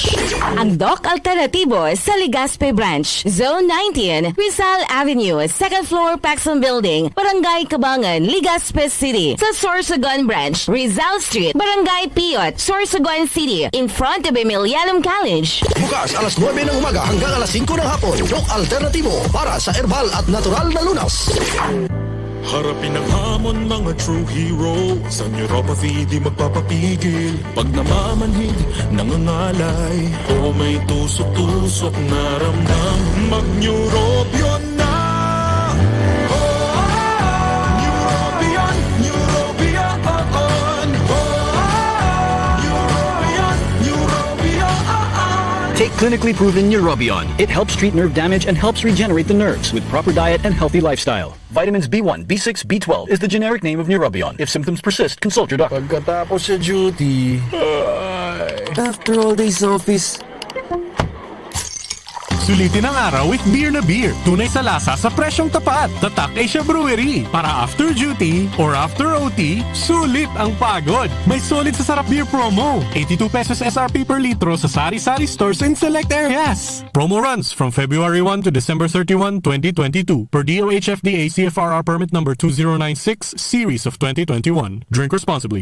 Ang Doc Alternativo sa Legazpi Branch, Zone nineteen, Rizal Avenue, second floor, Paxson Building, Barangay Cabangan, Legazpi City. Sa Sorsogon Branch, Rizal Street, Barangay Piot, Sorsogon City, in front of Emilianum College. Bukas alas nuebe ng umaga hanggang alas singko ng hapon. Doc Alternativo para sa herbal at natural na lunas. Harapin ang hamon, mga true hero. Sa neuropathy, di magpapapigil. Pag namamanhid, nangangalay, o may tusok-tusok na ramdam, mag-Neurobion na! Oh, oh, oh. Neurobion, Neurobion, oh, oh. Oh, oh, oh. Neurobion, Neurobion, oh, oh. Take clinically proven Neurobion. It helps treat nerve damage and helps regenerate the nerves with proper diet and healthy lifestyle. Vitamins B one, B six, B twelve is the generic name of Neurobion. If symptoms persist, consult your doctor. Pagkatapos sa duty, After all days office, Sulitin ang araw with Beer na Beer. Tunay sa lasa sa presyong tapat. Tatak Asia Brewery. Para after duty or after O T, sulit ang pagod. May sulit sa sarap beer promo. Eighty-two pesos S R P per litro sa sari-sari stores in select areas. Promo runs from February one to December thirty-one, twenty twenty-two, per D O H F D A C F R R permit number two zero nine six, series of twenty twenty-one. Drink responsibly.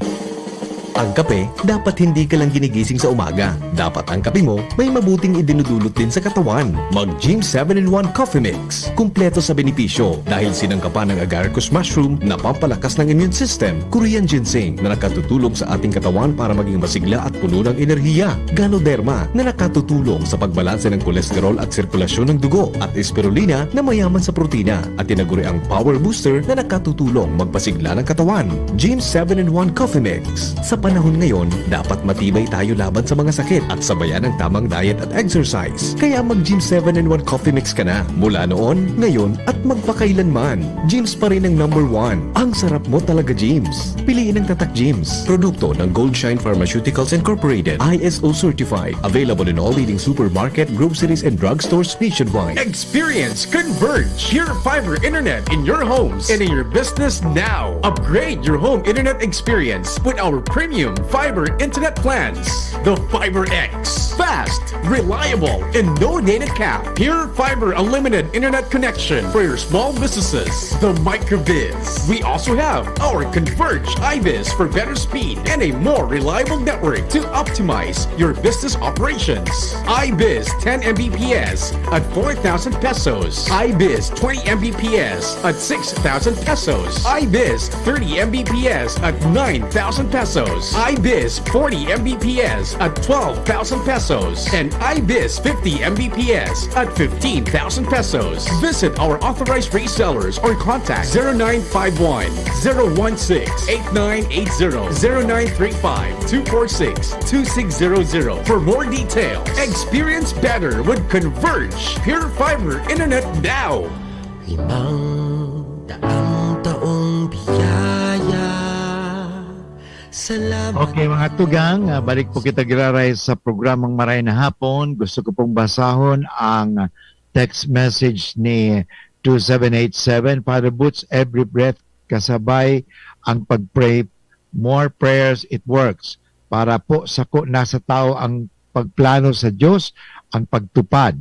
Ang kape, dapat hindi ka lang ginigising sa umaga. Dapat ang kape mo may mabuting idinudulot din sa katawan. Mag Gym seven in one Coffee Mix. Kumpleto sa benepisyo dahil sinangkapan ng agaricus mushroom na pampalakas ng immune system, Korean ginseng na nakatutulong sa ating katawan para maging masigla at puno ng enerhiya, Ganoderma na nakatutulong sa pagbalanse ng kolesterol at sirkulasyon ng dugo, at Spirulina na mayaman sa protina at tinaguriang power booster na nakatutulong magpasigla ng katawan. Gym seven in one Coffee Mix. Sa panahon ngayon, dapat matibay tayo laban sa mga sakit at sabayan ang tamang diet at exercise. Kaya mag Gym seven in one Coffee Mix ka na mula noon, ngayon at magpakailanman. Gym's pa rin ang number one. Ang sarap mo talaga, Gym's. Piliin ang Tatak Gym's. Produkto ng Goldshine Pharmaceuticals Incorporated. I S O certified. Available in all leading supermarket, groceries, and drugstores nationwide. Experience Converge. Pure fiber internet in your homes and in your business now. Upgrade your home internet experience with our premium fiber internet plans. The Fiber X. Fast, reliable, and no data cap. Pure fiber unlimited internet connection for your small businesses. The Microbiz. We also have our Converge iBiz for better speed and a more reliable network to optimize your business operations. iBiz ten M B P S at four thousand pesos. iBiz twenty M B P S at six thousand pesos. iBiz thirty M B P S at nine thousand pesos. iBiz forty M B P S at twelve thousand pesos. And iBiz fifty M B P S at fifteen thousand pesos. Visit our authorized resellers or contact zero nine five one, zero one six, eight nine eight zero, zero nine three five, two four six, two six zero zero for more details. Experience better with Converge Pure Fiber Internet now. Limang daang taong biyaya. Salamat. Okay, mga tugang, ah, balik po kita giraray sa programang Maray na Hapon. Gusto ko pong basahon ang text message ni two seven eight seven. Father Boots, every breath kasabay ang pag-pray. More prayers, it works. Para po sako nasa tao ang pagplano sa Diyos, ang pagtupad.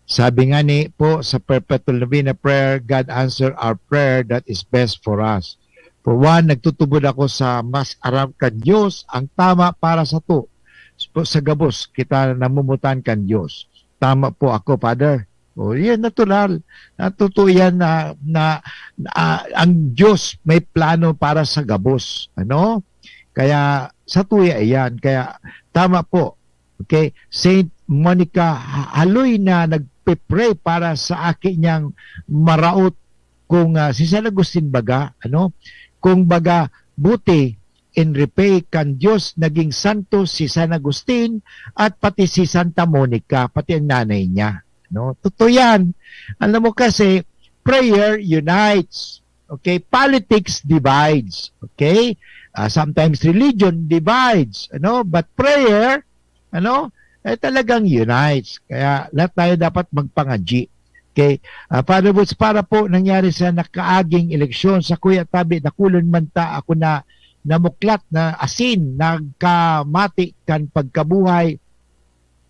Sabi nga ni po sa Perpetual Novena Prayer, "God answer our prayer that is best for us." For one, nagtutubod ako sa mas aram kan Dios ang tama para sato. Sa gabos, kita namumutan kan Dios. Tama po ako, Father. O, yan, natural. Natutuo yan na, na, na, ah, ang Diyos may plano para sa gabos. Ano? Kaya, sa tuya iyan. Kaya, tama po. Okay? Saint Monica ha-, Haloy na nagpe-pray para sa aki niyang maraot kung, ah, si San Agustin baga, ano? Kung baga, buti, in repay kan Diyos, naging santo si San Agustin at pati si Santa Monica, pati ang nanay niya. No? Totoo yan. Alam mo kasi, prayer unites. Okay? Politics divides. Okay? Ah, sometimes religion divides. Ano? But prayer, ano? Eh, talagang unites. Kaya lahat tayo dapat magpangadyi. Okay? Ah, Father Woods, para po nangyari sa nakaaging eleksyon, sa Kuya Tabi, nakulon man ta ako na namuklat na asin, nagkamati kan pagkabuhay,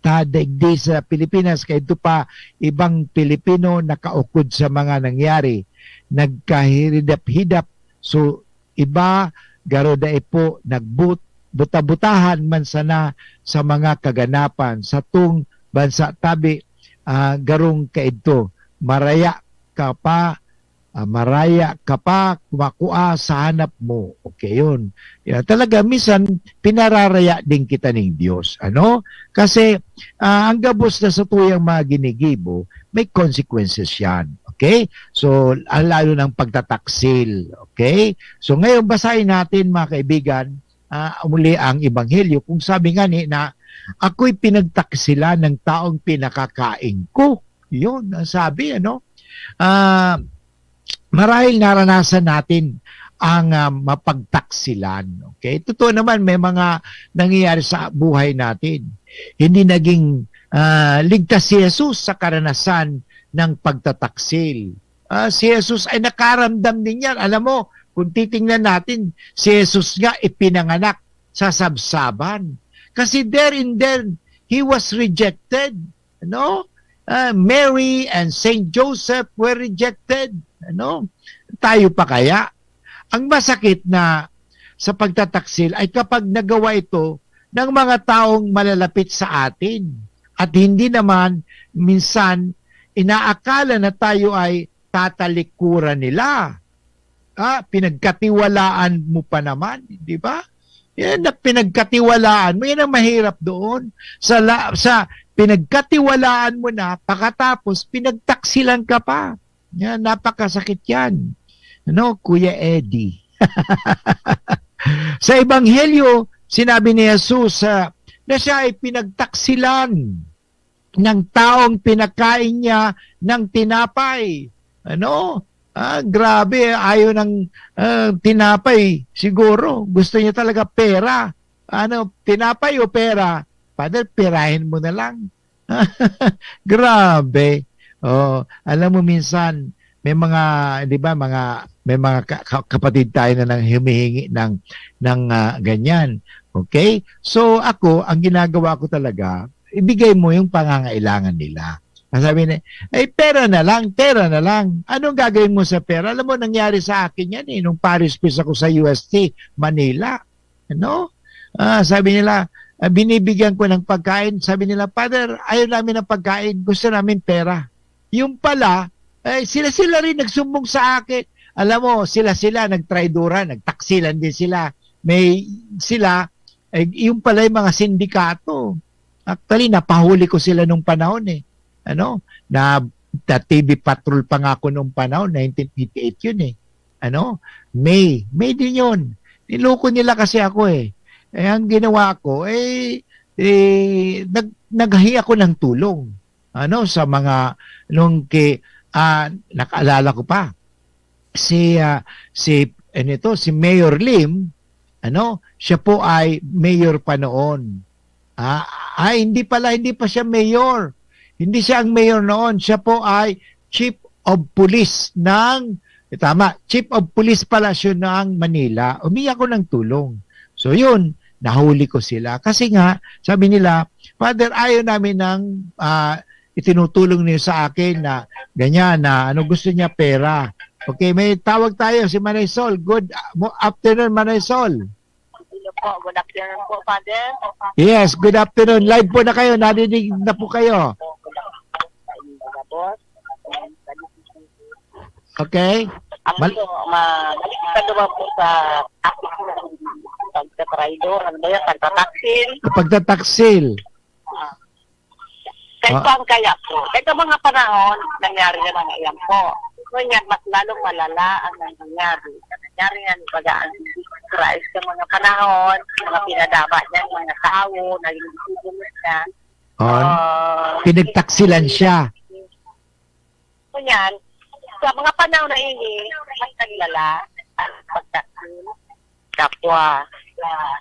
ta digdi sa Pilipinas, kay ito pa, ibang Pilipino nakaukod sa mga nangyari, nagkahiridap-hidap. So, iba, garo dai po nagbut-, buta-butahan man sana sa mga kaganapan. Sa tung bansa tabi, ah, garong kaidto, maraya ka pa, ah, maraya ka pa, kumakua sa hanap mo. Okay, yun. Ya, talaga, minsan, pinararaya din kita ning Diyos. Ano? Kasi, ah, ang gabos na sa tuyang mga ginigibo, may consequences yan. Okay? So, ah, lalo ng pagtataksil. Okay? So, ngayon, basahin natin, mga kaibigan, ah, muli ang Ebanghelyo. Kung sabi nga ni na, "Ako'y pinagtaksilan ng taong pinakakain ko." Yun, ang sabi, ano? Ah, marahil naranasan natin ang, ah, mapagtaksilan. Okay? Totoo naman, may mga nangyayari sa buhay natin. Hindi naging, ah, ligtas si Jesus sa karanasan ng pagtataksil. Ah, si Jesus ay nakaramdam din yan. Alam mo, kung titingnan natin, si Jesus nga ipinanganak sa sabsaban. Kasi there and then, he was rejected. Ano? Ah, Mary and Saint Joseph were rejected. Ano? Tayo pa kaya? Ang masakit na sa pagtataksil ay kapag nagawa ito ng mga taong malalapit sa atin at hindi naman minsan inaakala na tayo ay tatalikuran nila. Ah, pinagkatiwalaan mo pa naman, di ba? Yan na pinagkatiwalaan mo, yan ang mahirap doon. Sa, la, sa pinagkatiwalaan mo na, pakatapos pinagtaksilan ka pa. Yan, napakasakit yan. Ano, Kuya Eddie? Sa Ebanghelyo, sinabi ni Jesus, ah, na siya ay pinagtaksilan ng taong pinakain niya ng tinapay. Ano? Ah, grabe, ayaw ng, ah, tinapay. Siguro, gusto niya talaga pera. Ano, tinapay o pera? Father, perahin mo na lang. Grabe. Oh, alam mo minsan, may mga, di ba, mga, may mga ka-, ka-, kapatid tayo na nang humihingi ng, ng, ah, ganyan. Okay? So, ako, ang ginagawa ko talaga, ibigay mo yung pangangailangan nila. Ang sabi niya, "Ay, pera na lang, pera na lang." Anong gagawin mo sa pera? Alam mo, nangyari sa akin yan eh, nung parish priest ako sa U S T, Manila. Ano? Ah, sabi nila, ah, binibigyan ko ng pagkain. Sabi nila, "Father, ayaw namin ng pagkain. Gusto namin pera." Yung pala, eh, sila-sila rin nagsumbong sa akin. Alam mo, sila-sila nagtrayduran, nagtaksilan din sila. May sila, eh, yung pala yung mga sindikato. Actually, napahuli ko sila nung panahon eh. Ano? Na, na T V patrol pa nga ako nung panahon, nineteen eighty-eight yun eh. Ano? May. May din yun. Niloko nila kasi ako eh. Eh, ang ginawa ko, eh, eh, nag-, naghahi ako ng tulong. Ano, sa mga, nung ki-, ah, nakaalala ko pa, si, ah, si, ano ito, si Mayor Lim, ano, siya po ay mayor pa noon. Ah, ay, hindi pala, hindi pa siya mayor. Hindi siya ang mayor noon. Siya po ay chief of police ng, eh, tama, chief of police pala siya ng Manila. Humingi ako ng tulong. So, yun, nahuli ko sila. Kasi nga, sabi nila, "Father, ayaw namin ng, ah, itinutulong niyo sa akin na ganyan, na ano gusto niya, pera." Okay, may tawag tayo, si Manay Sol. Good uh, mo- afternoon, Manay Sol. Hello po, good afternoon po, Father. Yes, good afternoon. Live po na kayo, nadinig na po kayo. Good afternoon sa inyo, mga boss. Okay? Ako Mal- po, ma- balik ka naman po sa topic ng pagtatraidor, ano ba yan, pagtataksil. Pagtataksil. Kaya Ah. po ang kaya po, ito mga panahon, nangyari na mga iyan po. Ngunyan, mas lalong malala ang nangyayari. Nangyari nga, baga ang Christ sa mga panahon, mga pinadama niya, mga tao, naging disipulus niya. On, Ah, pinagtaksilan siya. Ngunyan, sa mga panahon na ini, mas naglala ang pagtaksil kapwa.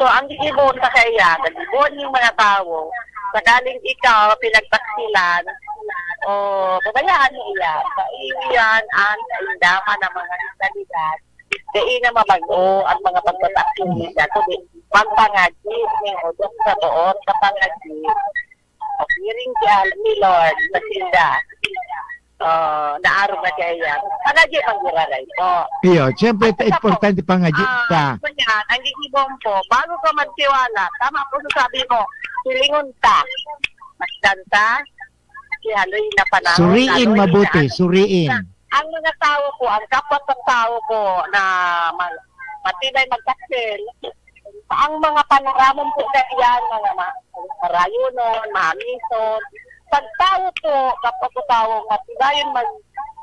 So, ang gigibohon sa kaiya, nagibohon yung mga tao, sakaling ikaw pinagtaksilan, o pabayaan mo iya, sa iyan ang kaindaman ng mga mentalidad, dai na mabago ang mga pagtataksil nila, kundi magpangadji ning udok sa buot sa pangadji. Siring siya ni Lord sa sinda. Oh, naarog na siya yan. Pangadji, manggiraray po. Iyo, siyempre, At saka po, importante pangadji Ah, ta. Kanya, ang gigibohon po, bago ka magtiwala, tama po sa sabi mo, silingon ta. Masdan ta, si haloy na panahon, Suriin haloy mabuti, na- suriin. Ang mga tao po, ang kapwa sa tao po na ma- matibay magtaksil, ang mga panoramon po na yan, mga ma- marayonon, mamison, pag tao po, kapwa po tao, matibayon mag,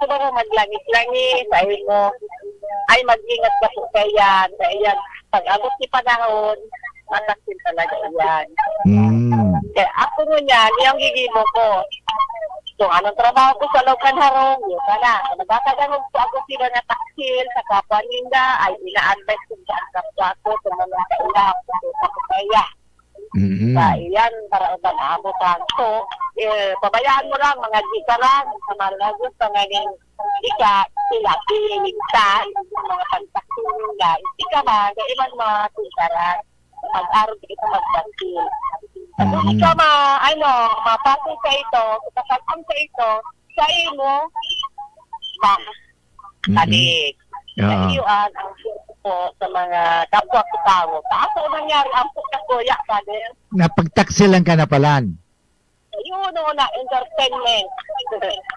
siguro maglangis-langis, sa imo, ay mag-ingat ka po sa iyan, sa iyan. Pag abot ni panahon, mataksil talaga iyan. Mm. Kaya ako ngunyan, yung gigibo ko, kung anong trabaho ko sa loob ng harong, yun sana. Kung nagkakadangog po ako sila na taksil sa kapwa ninda, ay ina-advise ko sa kapwa ko, sa mga kaila, sa kaya. Mm. Sa iyan, para uban abot ang so, eh, pabayaan mo lang, mga di ka lang, sa mga lagot, sa ngayon, ika, sila, piniligtas, sa mga pagtaksil nila, ika man, sa ibang mga tultaran, mag-arog ito magtaksil. Kung Mm. ikaw ma, ano, mapasok sa ito, sa kasaktan sa ito, sa imo, bang, Mm-mm. balik. Oo. Sa iyo, ang, ang po sa mga kapwa ko tao. Kaso nangyari, ang puta ko, ya, Father. Napagtaksilan ka na palan. Yun, no, na entertainment.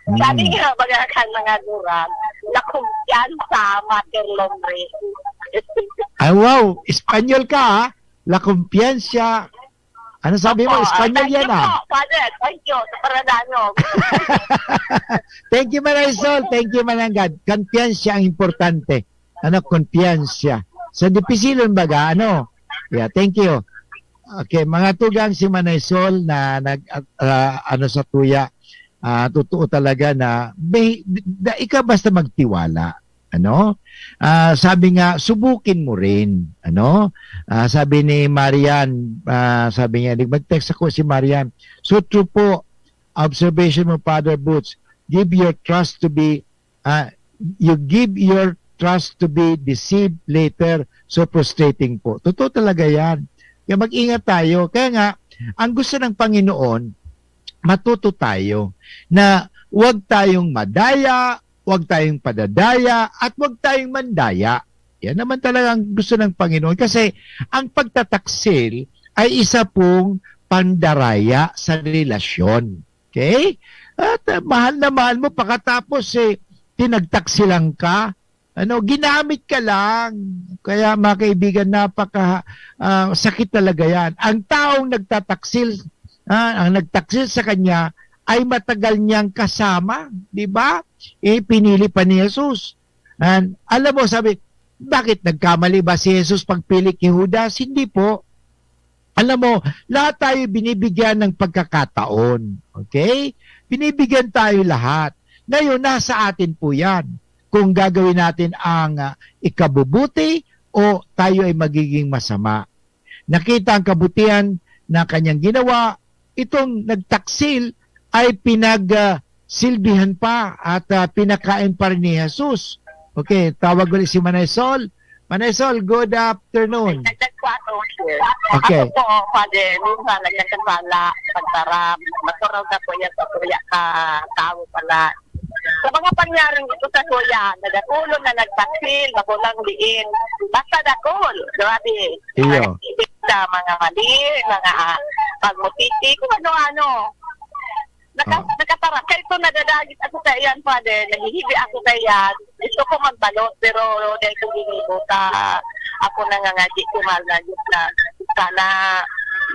Mm. Sabi nga, baga kan mga gurang, la confianza mater lumbre. Ay, wow! Espanyol ka, ha? La confianza. Ano sabi mo? Opo, Espanyol thank yan, you ah. Po, Father, thank you. Sa Parananog. Thank you, Manay Sol. Thank you, Mananggad. Confianza ang importante. Ano, confianza. Sa dipisilon baga, ano? Yeah, thank you. Okay, mga tugang, si Manay Sol na nag, ah, ano, sa tuya, ah, totoo talaga na may, da, ika basta magtiwala. Ano? Ah, sabi nga, subukin mo rin. Ano? Ah, sabi ni Marian, ah, sabi niya, mag-text ako si Marian. So true po, observation mo, Father Boots, give your trust to be, ah, you give your trust to be deceived later, so frustrating po. Totoo talaga yan. Kaya mag-ingat tayo. Kaya nga, ang gusto ng Panginoon, matuto tayo na huwag tayong madaya, huwag tayong padadaya, at huwag tayong mandaya. Yan naman talaga ang gusto ng Panginoon. Kasi ang pagtataksil ay isa pong pandaraya sa relasyon. Okay? At uh, mahal na mahal mo, pagkatapos eh, tinagtaksilan ka, ano, ginamit ka lang. Kaya mga kaibigan, napaka uh, sakit talaga yan. Ang taong nagtataksil, uh, ang nagtaksil sa kanya ay matagal niyang kasama, di ba? Eh, pinili pa ni Jesus. And, alam mo, sabi, bakit nagkamali ba si Jesus pagpili kay Judas? Hindi po. Alam mo, lahat tayo binibigyan ng pagkakataon. Okay? Binibigyan tayo lahat. Ngayon, nasa atin po yan. Kung gagawin natin ang uh, ikabubuti o tayo ay magiging masama. Nakita ang kabutihan na kanyang ginawa, itong nagtaksil ay pinagsilbihan pa at uh, pinakain pa rin ni Jesus. Okay, tawag ulit si Manay Sol. Manay Sol, good afternoon. Dagdag po ako, sir. Okay. Ako po, Father, minsan nagkakasala, pagtarap, maturog na po yan sa kuya ka, tao pala. Sa mga pangyaring ito sa Suya, nagdakul na nagpasil, makulang diin. Basta dakul, grabe. Iyo. Sa mga mali, mga, ah, pagmutiti, kung ano-ano. Naka-, Oo. Nakatara. Kaya ito, nadadagit ako sa iyan, Father. Nahihibi ako sa iyan. Gusto ko magbalot, pero dahil ko ginibo sa ako nangangadyi, ko mahal na Diyos na sana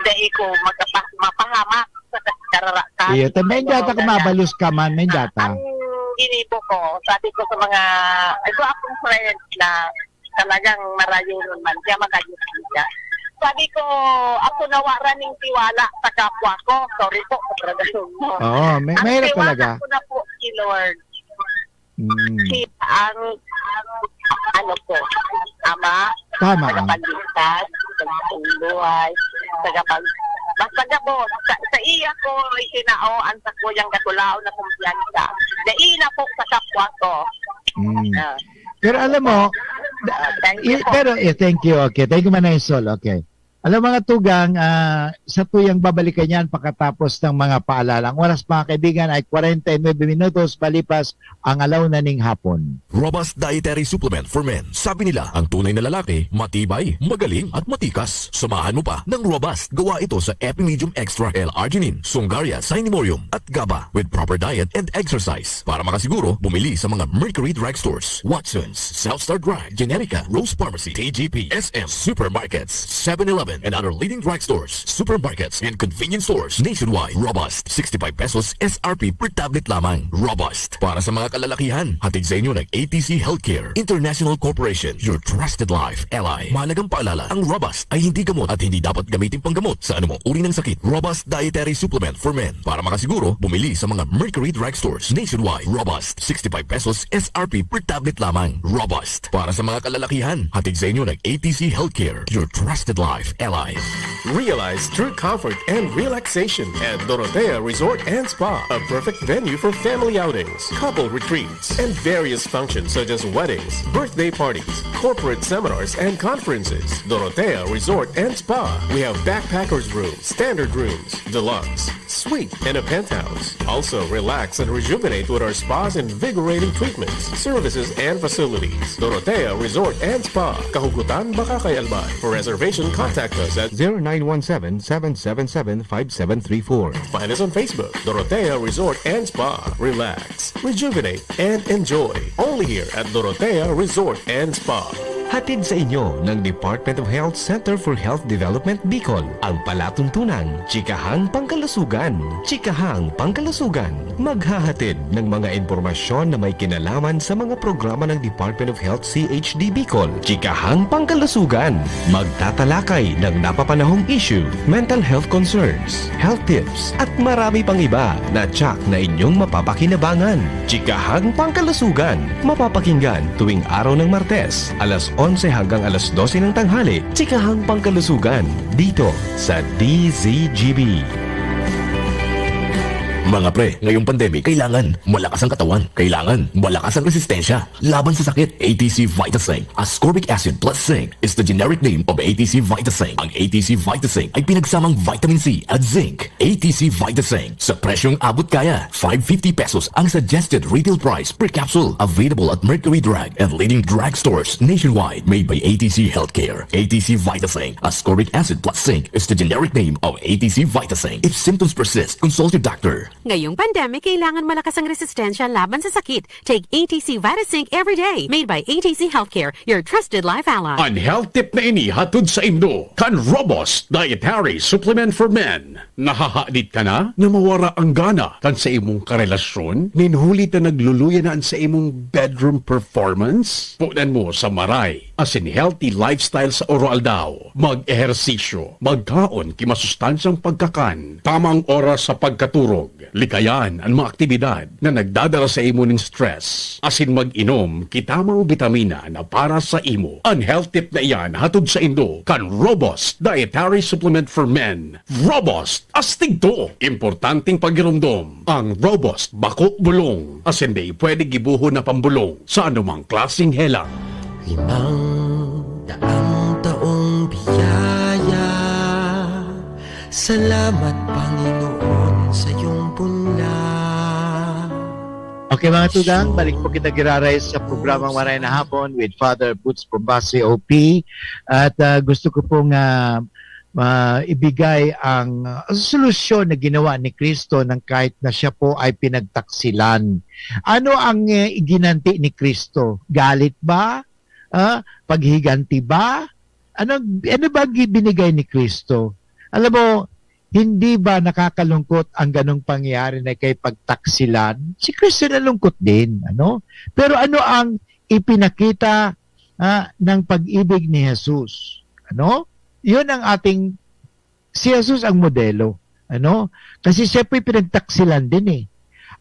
dahil ko magkapa-, mapahamak sa kararakan. Iyo, ta-, may data ko mabalos ka man, may data. Ang ginibo ko, sabi ko sa mga, ito akong friend na talagang marayo nun man siya, makadisgrasya. Sabi ko, "Ako nawaran ning tiwala sa kapwa ko." Sorry po sa Tagalog mo. Oo, may, Ang mahirap tiwala talaga. Ko na po si Lord. Mm. Siya ang, ano po, Ama, Tama. Tagapagligtas, tagapagbuhay, tagapag-, basta gabos. Sa, sa iya ko, isinao ang sakuyang dakulaon na kumpiyansa. Dai na po sa kapwa ko. Mm. Ah. Pero alam mo, Ah, thank you i-, po. Pero, eh, thank you. Okay, thank you, Manay Sol. Okay. Alam, mga tugang, ah, sa tuyang babalikan yan pagkatapos ng mga paalala. Ang oras, mga kaibigan, ay kwarenta y nuebe minutos palipas ang alaw na ning hapon. Robust Dietary Supplement for Men. Sabi nila, ang tunay na lalaki, matibay, magaling, at matikas. Samahan mo pa ng Robust. Gawa ito sa Epimedium Extra L-arginine, Songaria, Cinemorium, at GABA. With proper diet and exercise. Para makasiguro, bumili sa mga Mercury Drugstores, Watsons, South Star Drug, Generica, Rose Pharmacy, T G P, S M, supermarkets, Seven Eleven, and other leading drugstores, supermarkets, and convenience stores nationwide. Robust, sixty-five pesos S R P per tablet lamang. Robust, para sa mga kalalakihan. Hatid sa inyo ng A T C Healthcare International Corporation, your trusted life ally. Mahalagang paalala, ang Robust ay hindi gamot at hindi dapat gamitin panggamot sa anumang uri ng sakit. Robust Dietary Supplement for Men. Para makasiguro, bumili sa mga Mercury Drugstores nationwide. Robust, sixty-five pesos S R P per tablet lamang. Robust, para sa mga kalalakihan. Hatid sa inyo ng A T C Healthcare, your trusted life ally. Realize true comfort and relaxation at Dorotea Resort and Spa, a perfect venue for family outings, couple retreats, and various functions such as weddings, birthday parties, corporate seminars, and conferences. Dorotea Resort and Spa. We have backpackers room, standard rooms, deluxe, suite, and a penthouse. Also, relax and rejuvenate with our spa's invigorating treatments, services, and facilities. Dorotea Resort and Spa, Kahugutan, Bacacay, Albay. For reservation, contact us at zero nine one seven, seven seven seven, five seven three four. Find us on Facebook, Dorotea Resort and Spa. Relax, rejuvenate, and enjoy. Only here at Dorotea Resort and Spa. Hatid sa inyo ng Department of Health Center for Health Development Bicol, ang palatuntunang Chikahang Pangkalusugan. Chikahang Pangkalusugan, maghahatid ng mga impormasyon na may kinalaman sa mga programa ng Department of Health C H D Bicol. Chikahang Pangkalusugan, magtatalakay ng napapanahong issue, mental health concerns, health tips, at marami pang iba na tsak na inyong mapapakinabangan. Chikahang Pangkalusugan, mapapakinggan tuwing araw ng Martes, alas onse hanggang alas dose ng tanghali. Chikahang Pangkalusugan, dito sa D Z G B. Mga pre, ngayong pandemic, kailangan malakas ang katawan. Kailangan malakas ang resistensya laban sa sakit. A T C Vitasync, ascorbic acid plus zinc, is the generic name of A T C Vitasync. Ang A T C Vitasync ay pinagsamang vitamin C at zinc. A T C Vitasync, sa presyong abot kaya. Five fifty pesos ang suggested retail price per capsule. Available at Mercury Drug and leading drugstores nationwide. Made by A T C Healthcare. A T C Vitasync, ascorbic acid plus zinc, is the generic name of A T C Vitasync. If symptoms persist, consult your doctor. Ngayong pandemic, kailangan malakas ang resistensya laban sa sakit. Take A T C Vitasync every day. Made by A T C Healthcare, your trusted life ally. An health tip na ini hatod saindo kan Robust Dietary Supplement for Men. Nahahadit ka na na mawara ang gana kan sa imong karelasyon? Nin huli ta nagluluya na an sa imong bedroom performance? Punan mo sa maray asin healthy lifestyle sa oroaldaw. Mag-ehersisyo, magkaon ki masustansyang pagkakan, tamang oras sa pagkaturog, likayan an mga aktibidad na nagdadara sa imo ning stress, asin mag-inom ki tamang bitamina na para sa imo. An health tip na iyan hatod saindo kan Robust Dietary Supplement for Men. Robust, astig to! Importanteng pagiromdom, ang Robust bako bulong, asin di pwede gibohon na pambolong sa anumang klaseng helang. Limang daang taong biyaya, salamat, Panginoon, sa iyong punla. Okay, mga tugang, balik po kita giraray sa programang Maray na Hapon with Father Boots Bombasi, O P. At, ah, gusto ko pong, ah, ah, ibigay ang, ah, solusyon na ginawa ni Kristo nang kahit na siya po ay pinagtaksilan. Ano ang, eh, iginanti ni Kristo? Galit ba? Ah, paghiganti ba? Ano, ano ba ang ibinigay ni Kristo? Alam mo, hindi ba nakakalungkot ang ganong pangyayari na kay pagtaksilan? Si Kristo nalungkot din, ano? Pero ano ang ipinakita, ah, ng pag-ibig ni Jesus? Ano? Yun ang ating, si Jesus ang modelo, ano? Kasi siya po'y pinagtaksilan din, eh.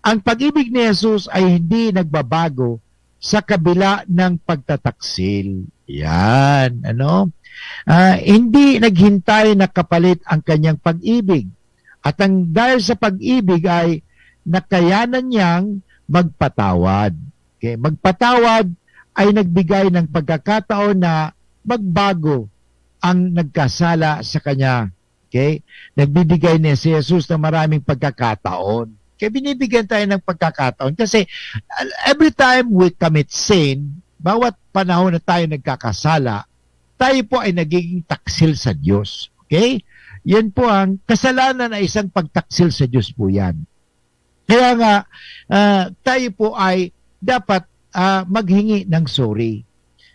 Ang pag-ibig ni Jesus ay hindi nagbabago sa kabila ng pagtataksil. Yan, ano? Ah, hindi naghintay na kapalit ang kanyang pag-ibig. At ang, dahil sa pag-ibig ay nakayanan niyang magpatawad. Okay? Magpatawad ay nagbigay ng pagkakataon na magbago ang nagkasala sa kanya. Okay? Nagbibigay na si Jesus ng maraming pagkakataon. Kaya binibigyan tayo ng pagkakataon. Kasi, uh, every time we commit sin, bawat panahon na tayo nagkakasala, tayo po ay nagiging taksil sa Diyos. Okay? Yan po ang kasalanan ay isang pagtaksil sa Diyos po yan. Kaya nga, ah, tayo po ay dapat, ah, maghingi ng sorry.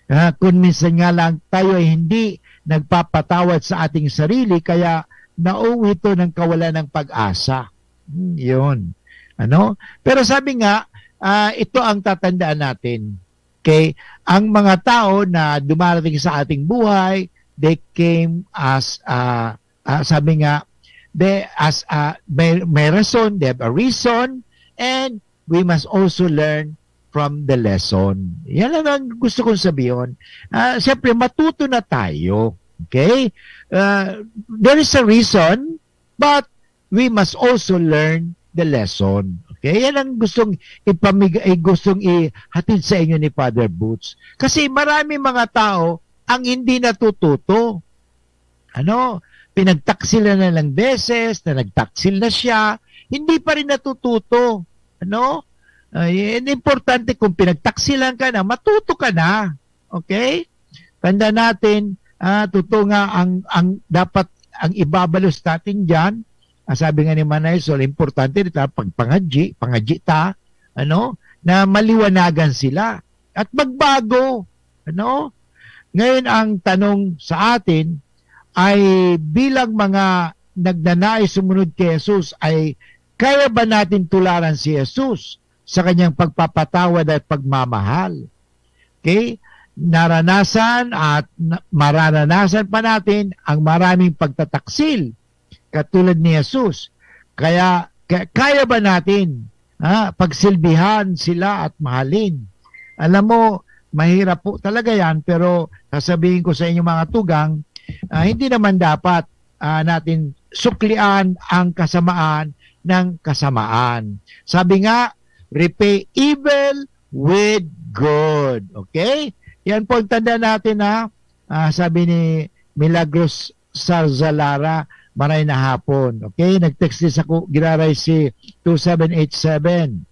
Ah, kung minsan nga lang tayo ay hindi nagpapatawad sa ating sarili, kaya nauwi ito ng kawalan ng pag-asa. Hmm, yun. Ano? Pero sabi nga, ah, ito ang tatandaan natin. Okay? Ang mga tao na dumarating sa ating buhay, they came as, ah, ah, sabi nga, they, as, ah, may, may rason, they have a reason, and we must also learn from the lesson. Yan lang ang gusto kong sabihin. Ah, siyempre, matuto na tayo. Okay? Ah, there is a reason, but we must also learn the lesson. Okay? Yan ang gustong ipamig-, eh, gustong ihatid sa inyo ni Father Boots. Kasi marami mga tao ang hindi natututo. Ano? Pinagtaksil na ng beses, na nagtaksil na siya, hindi pa rin natututo. Ano? Ay, importante kung pinagtaksilan ka na, matuto ka na. Okay? Tanda natin, ah, totoo nga ang, ang dapat, ang ibabalos natin diyan, ang sabi nga ni Manay Sol, importante dito, pagpangadyi, pangadyi ta, ano, na maliwanagan sila at magbago, ano? Ngayon, ang tanong sa atin ay, bilang mga nagnanais sumunod kay Jesus, ay kaya ba natin tularan si Jesus sa kanyang pagpapatawad at pagmamahal? Okay? Naranasan at na-, mararanasan pa natin ang maraming pagtataksil katulad ni Jesus. Kaya, ka-, kaya ba natin, ha, pagsilbihan sila at mahalin? Alam mo, mahirap po talaga yan, pero sasabihin ko sa inyo, mga tugang, ah, hindi naman dapat, ah, natin suklian ang kasamaan ng kasamaan. Sabi nga, "Repay evil with good." Okay? Yan po ang tanda natin, ha. Ah, sabi ni Milagros Sarzalara, "Maray na hapon." Okay? Nag-text din sa ku-, giraray si two seven eight seven.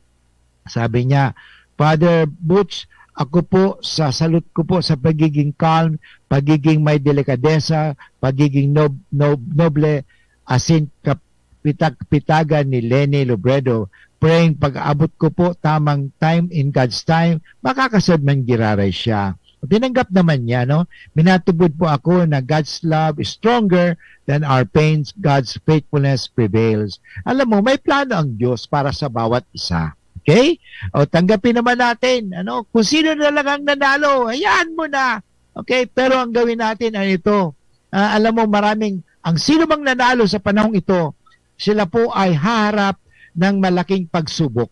Sabi niya, "Father Butch, ako po, sa salute ko po sa pagiging calm, pagiging may delikadesa, pagiging nob-, nob-, noble, asin kap-, pitag-pitagan ni Leni Lobredo, praying pag-abot ko po tamang time in God's time, makakasad man giraray siya." Tinanggap naman niya, no? "Minatubod po ako na God's love is stronger than our pains, God's faithfulness prevails." Alam mo, may plano ang Diyos para sa bawat isa. Okay? O, tanggapin naman natin, ano, kung sino na lang ang nanalo, hayaan mo na. Okay? Pero ang gawin natin, ano ito? Ah, alam mo, maraming, ang sino mang nanalo sa panahong ito, sila po ay haharap ng malaking pagsubok.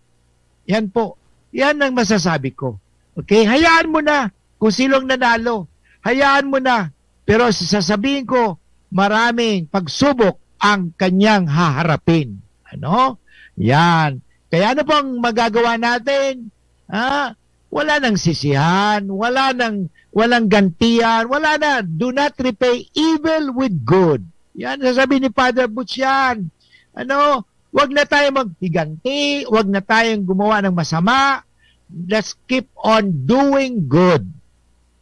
Yan po. Yan ang masasabi ko. Okay? Hayaan mo na kung sino ang nanalo. Hayaan mo na. Pero sasabihin ko, maraming pagsubok ang kanyang haharapin. Ano? Yan. Kaya ano pang magagawa natin? Ha? Wala nang sisihan, wala nang, walang gantian, wala na. Do not repay evil with good. Yan, sasabi ni Father Butch yan. Ano? Wag na tayo maghiganti, wag na tayong gumawa ng masama. Let's keep on doing good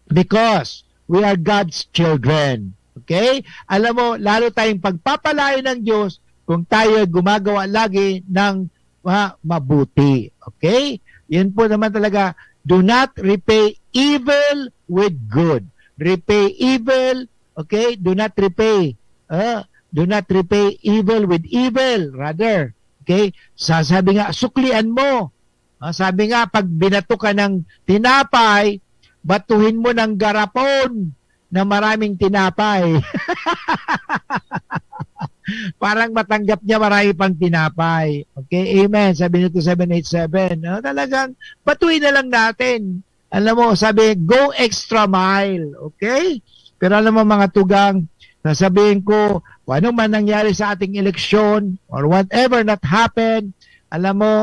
because we are God's children. Okay? Alam mo, lalo tayong pagpapalain ng Diyos kung tayo gumagawa lagi ng ma- mabuti. Okay? Yan po naman talaga, do not repay evil with good. Repay evil, okay? Do not repay. Uh, do not repay evil with evil. Rather, okay? Sa, sabi nga, suklian mo. Ah, sabi nga, pag binato ka ng tinapay, batuhin mo ng garapon na maraming tinapay. Parang matanggap niya marami pang tinapay. Okay, amen. Sabi nito seven eight seven. No? Talagang batuhin na lang natin. Alam mo, sabi, go extra mile. Okay? Pero alam mo, mga tugang, sasabihin ko, kung ano man nangyari sa ating eleksyon or whatever that happened, alam mo,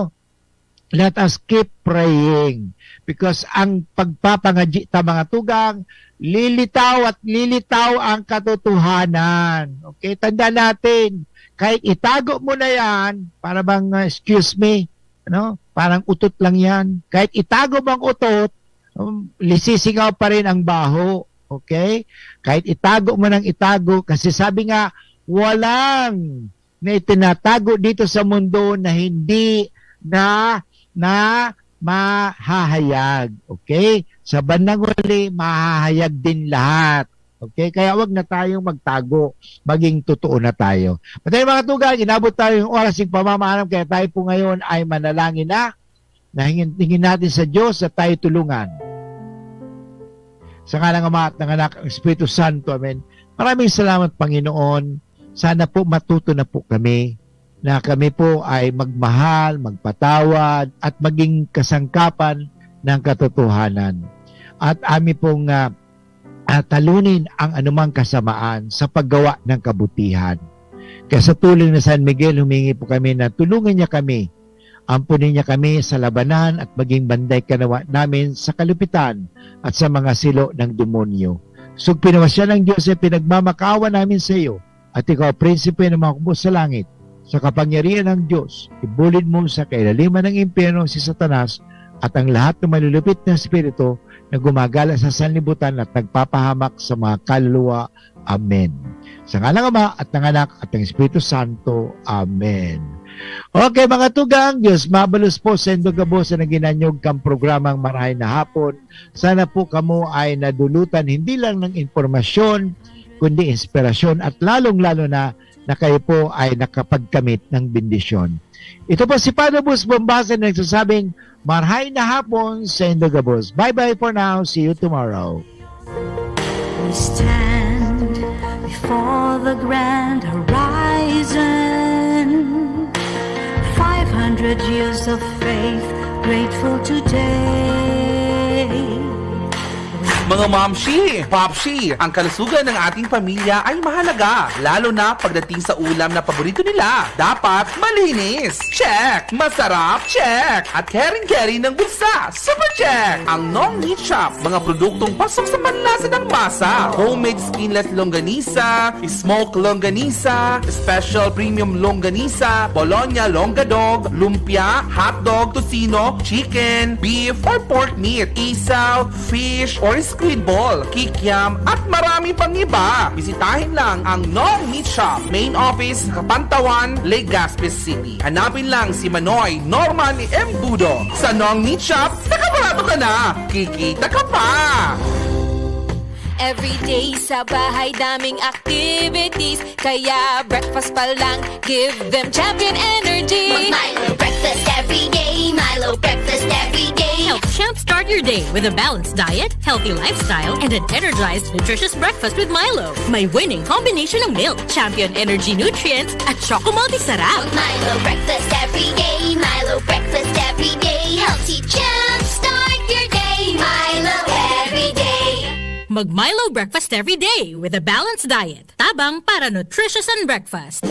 let us keep praying. Because ang pagpapangadyi ta, mga tugang, lilitaw at lilitaw ang katotohanan. Okay? Tanda natin, kahit itago mo na yan, para bang, uh, excuse me, ano? Parang utot lang yan. Kahit itago mo ang utot, um, lisisingaw pa rin ang baho. Okay? Kahit itago mo nang itago, kasi sabi nga, walang na itinatago dito sa mundo na hindi na, na mahahayag. Okay? Sa bandang huli, mahahayag din lahat. Okay? Kaya wag na tayong magtago. Maging totoo na tayo. Patay mga tugang, inabot tayo yung oras ng pamamaalam, kaya tayo po ngayon ay manalangin na. Nahingin, hingin natin sa Diyos na tayo tulungan. Sa ngalan ng Ama at ng Anak, ng Espiritu Santo. Amen. Maraming salamat, Panginoon. Sana po matuto na po kami na kami po ay magmahal, magpatawad, at maging kasangkapan ng katotohanan. At ami pong, ah, ah, talunin ang anumang kasamaan sa paggawa ng kabutihan. Kaya sa tulong ni San Miguel, humingi po kami na tulungan niya kami, ampunin niya kami sa labanan at maging banday kanawa namin sa kalupitan at sa mga silo ng demonyo. Sugpinawasya ng Diyos ay pinagmamakaawa namin sa iyo, at ikaw, Prinsipe ng mga kubos sa langit, sa kapangyarihan ng Diyos, ibulid mo sa kailaliman ng impyerno si Satanas at ang lahat ng malulupit na espiritu na gumagala sa sanlibutan at nagpapahamak sa mga kaluluwa. Amen. Sa ngalan ng Ama at ng Anak at ng Espiritu Santo. Amen. Okay, mga tugang, Diyos mabalos po sa indo gabos na ginanyog kang programang Marahay na Hapon. Sana po kamo ay nadulutan hindi lang ng impormasyon, kundi inspirasyon at lalong-lalo na na kayo po ay nakapagkamit ng bendisyon. Ito po si Father Bus Bombasa na nagsasabing, "Marhay na hapon sa indo gabos." Bye-bye for now. See you tomorrow. We stand before the grand horizon. Five hundred years of faith, grateful today. Mga mamshi, papshi, ang kalusugan ng ating pamilya ay mahalaga, lalo na pagdating sa ulam na paborito nila. Dapat malinis. Check! Masarap. Check! At caring-caring ng bulsa. Super check! Ang Nong Meat Shop, mga produktong pasok sa panlasa ng masa. Homemade skinless longganisa, smoke longganisa, special premium longganisa, Bologna longadog, lumpia, hotdog, tocino, chicken, beef, or pork meat, isaw, fish, or squid ball, kikiam, at marami pang iba. Bisitahin lang ang Nong Meat Shop, main office, Kapantawan, Legazpi City. Hanapin lang si Manoy Norman Embudo. Sa Nong Meat Shop, nakabarato ka na! Kikita ka pa! Everyday sa bahay, daming activities. Kaya breakfast pa lang, give them Champion Energy. Mag-Milo breakfast every day. Milo breakfast every day. Help Champ start your day with a balanced diet, healthy lifestyle, and an energized, nutritious breakfast with Milo. May winning combination ng milk, Champion Energy nutrients, at Choco Multi Sarap. Milo breakfast every day. Milo breakfast every day. Helps you jump start your day. Milo every day. Mag-Milo breakfast every day with a balanced diet. Tabang para nutritious and breakfast.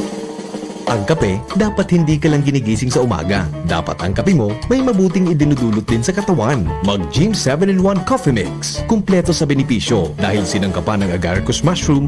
Ang kape, dapat hindi ka lang ginigising sa umaga. Dapat ang kape mo may mabuting idinudulot din sa katawan. Mag Gym seven in one Coffee Mix. Kumpleto sa benepisyo dahil sinangkapan ng agaricus mushroom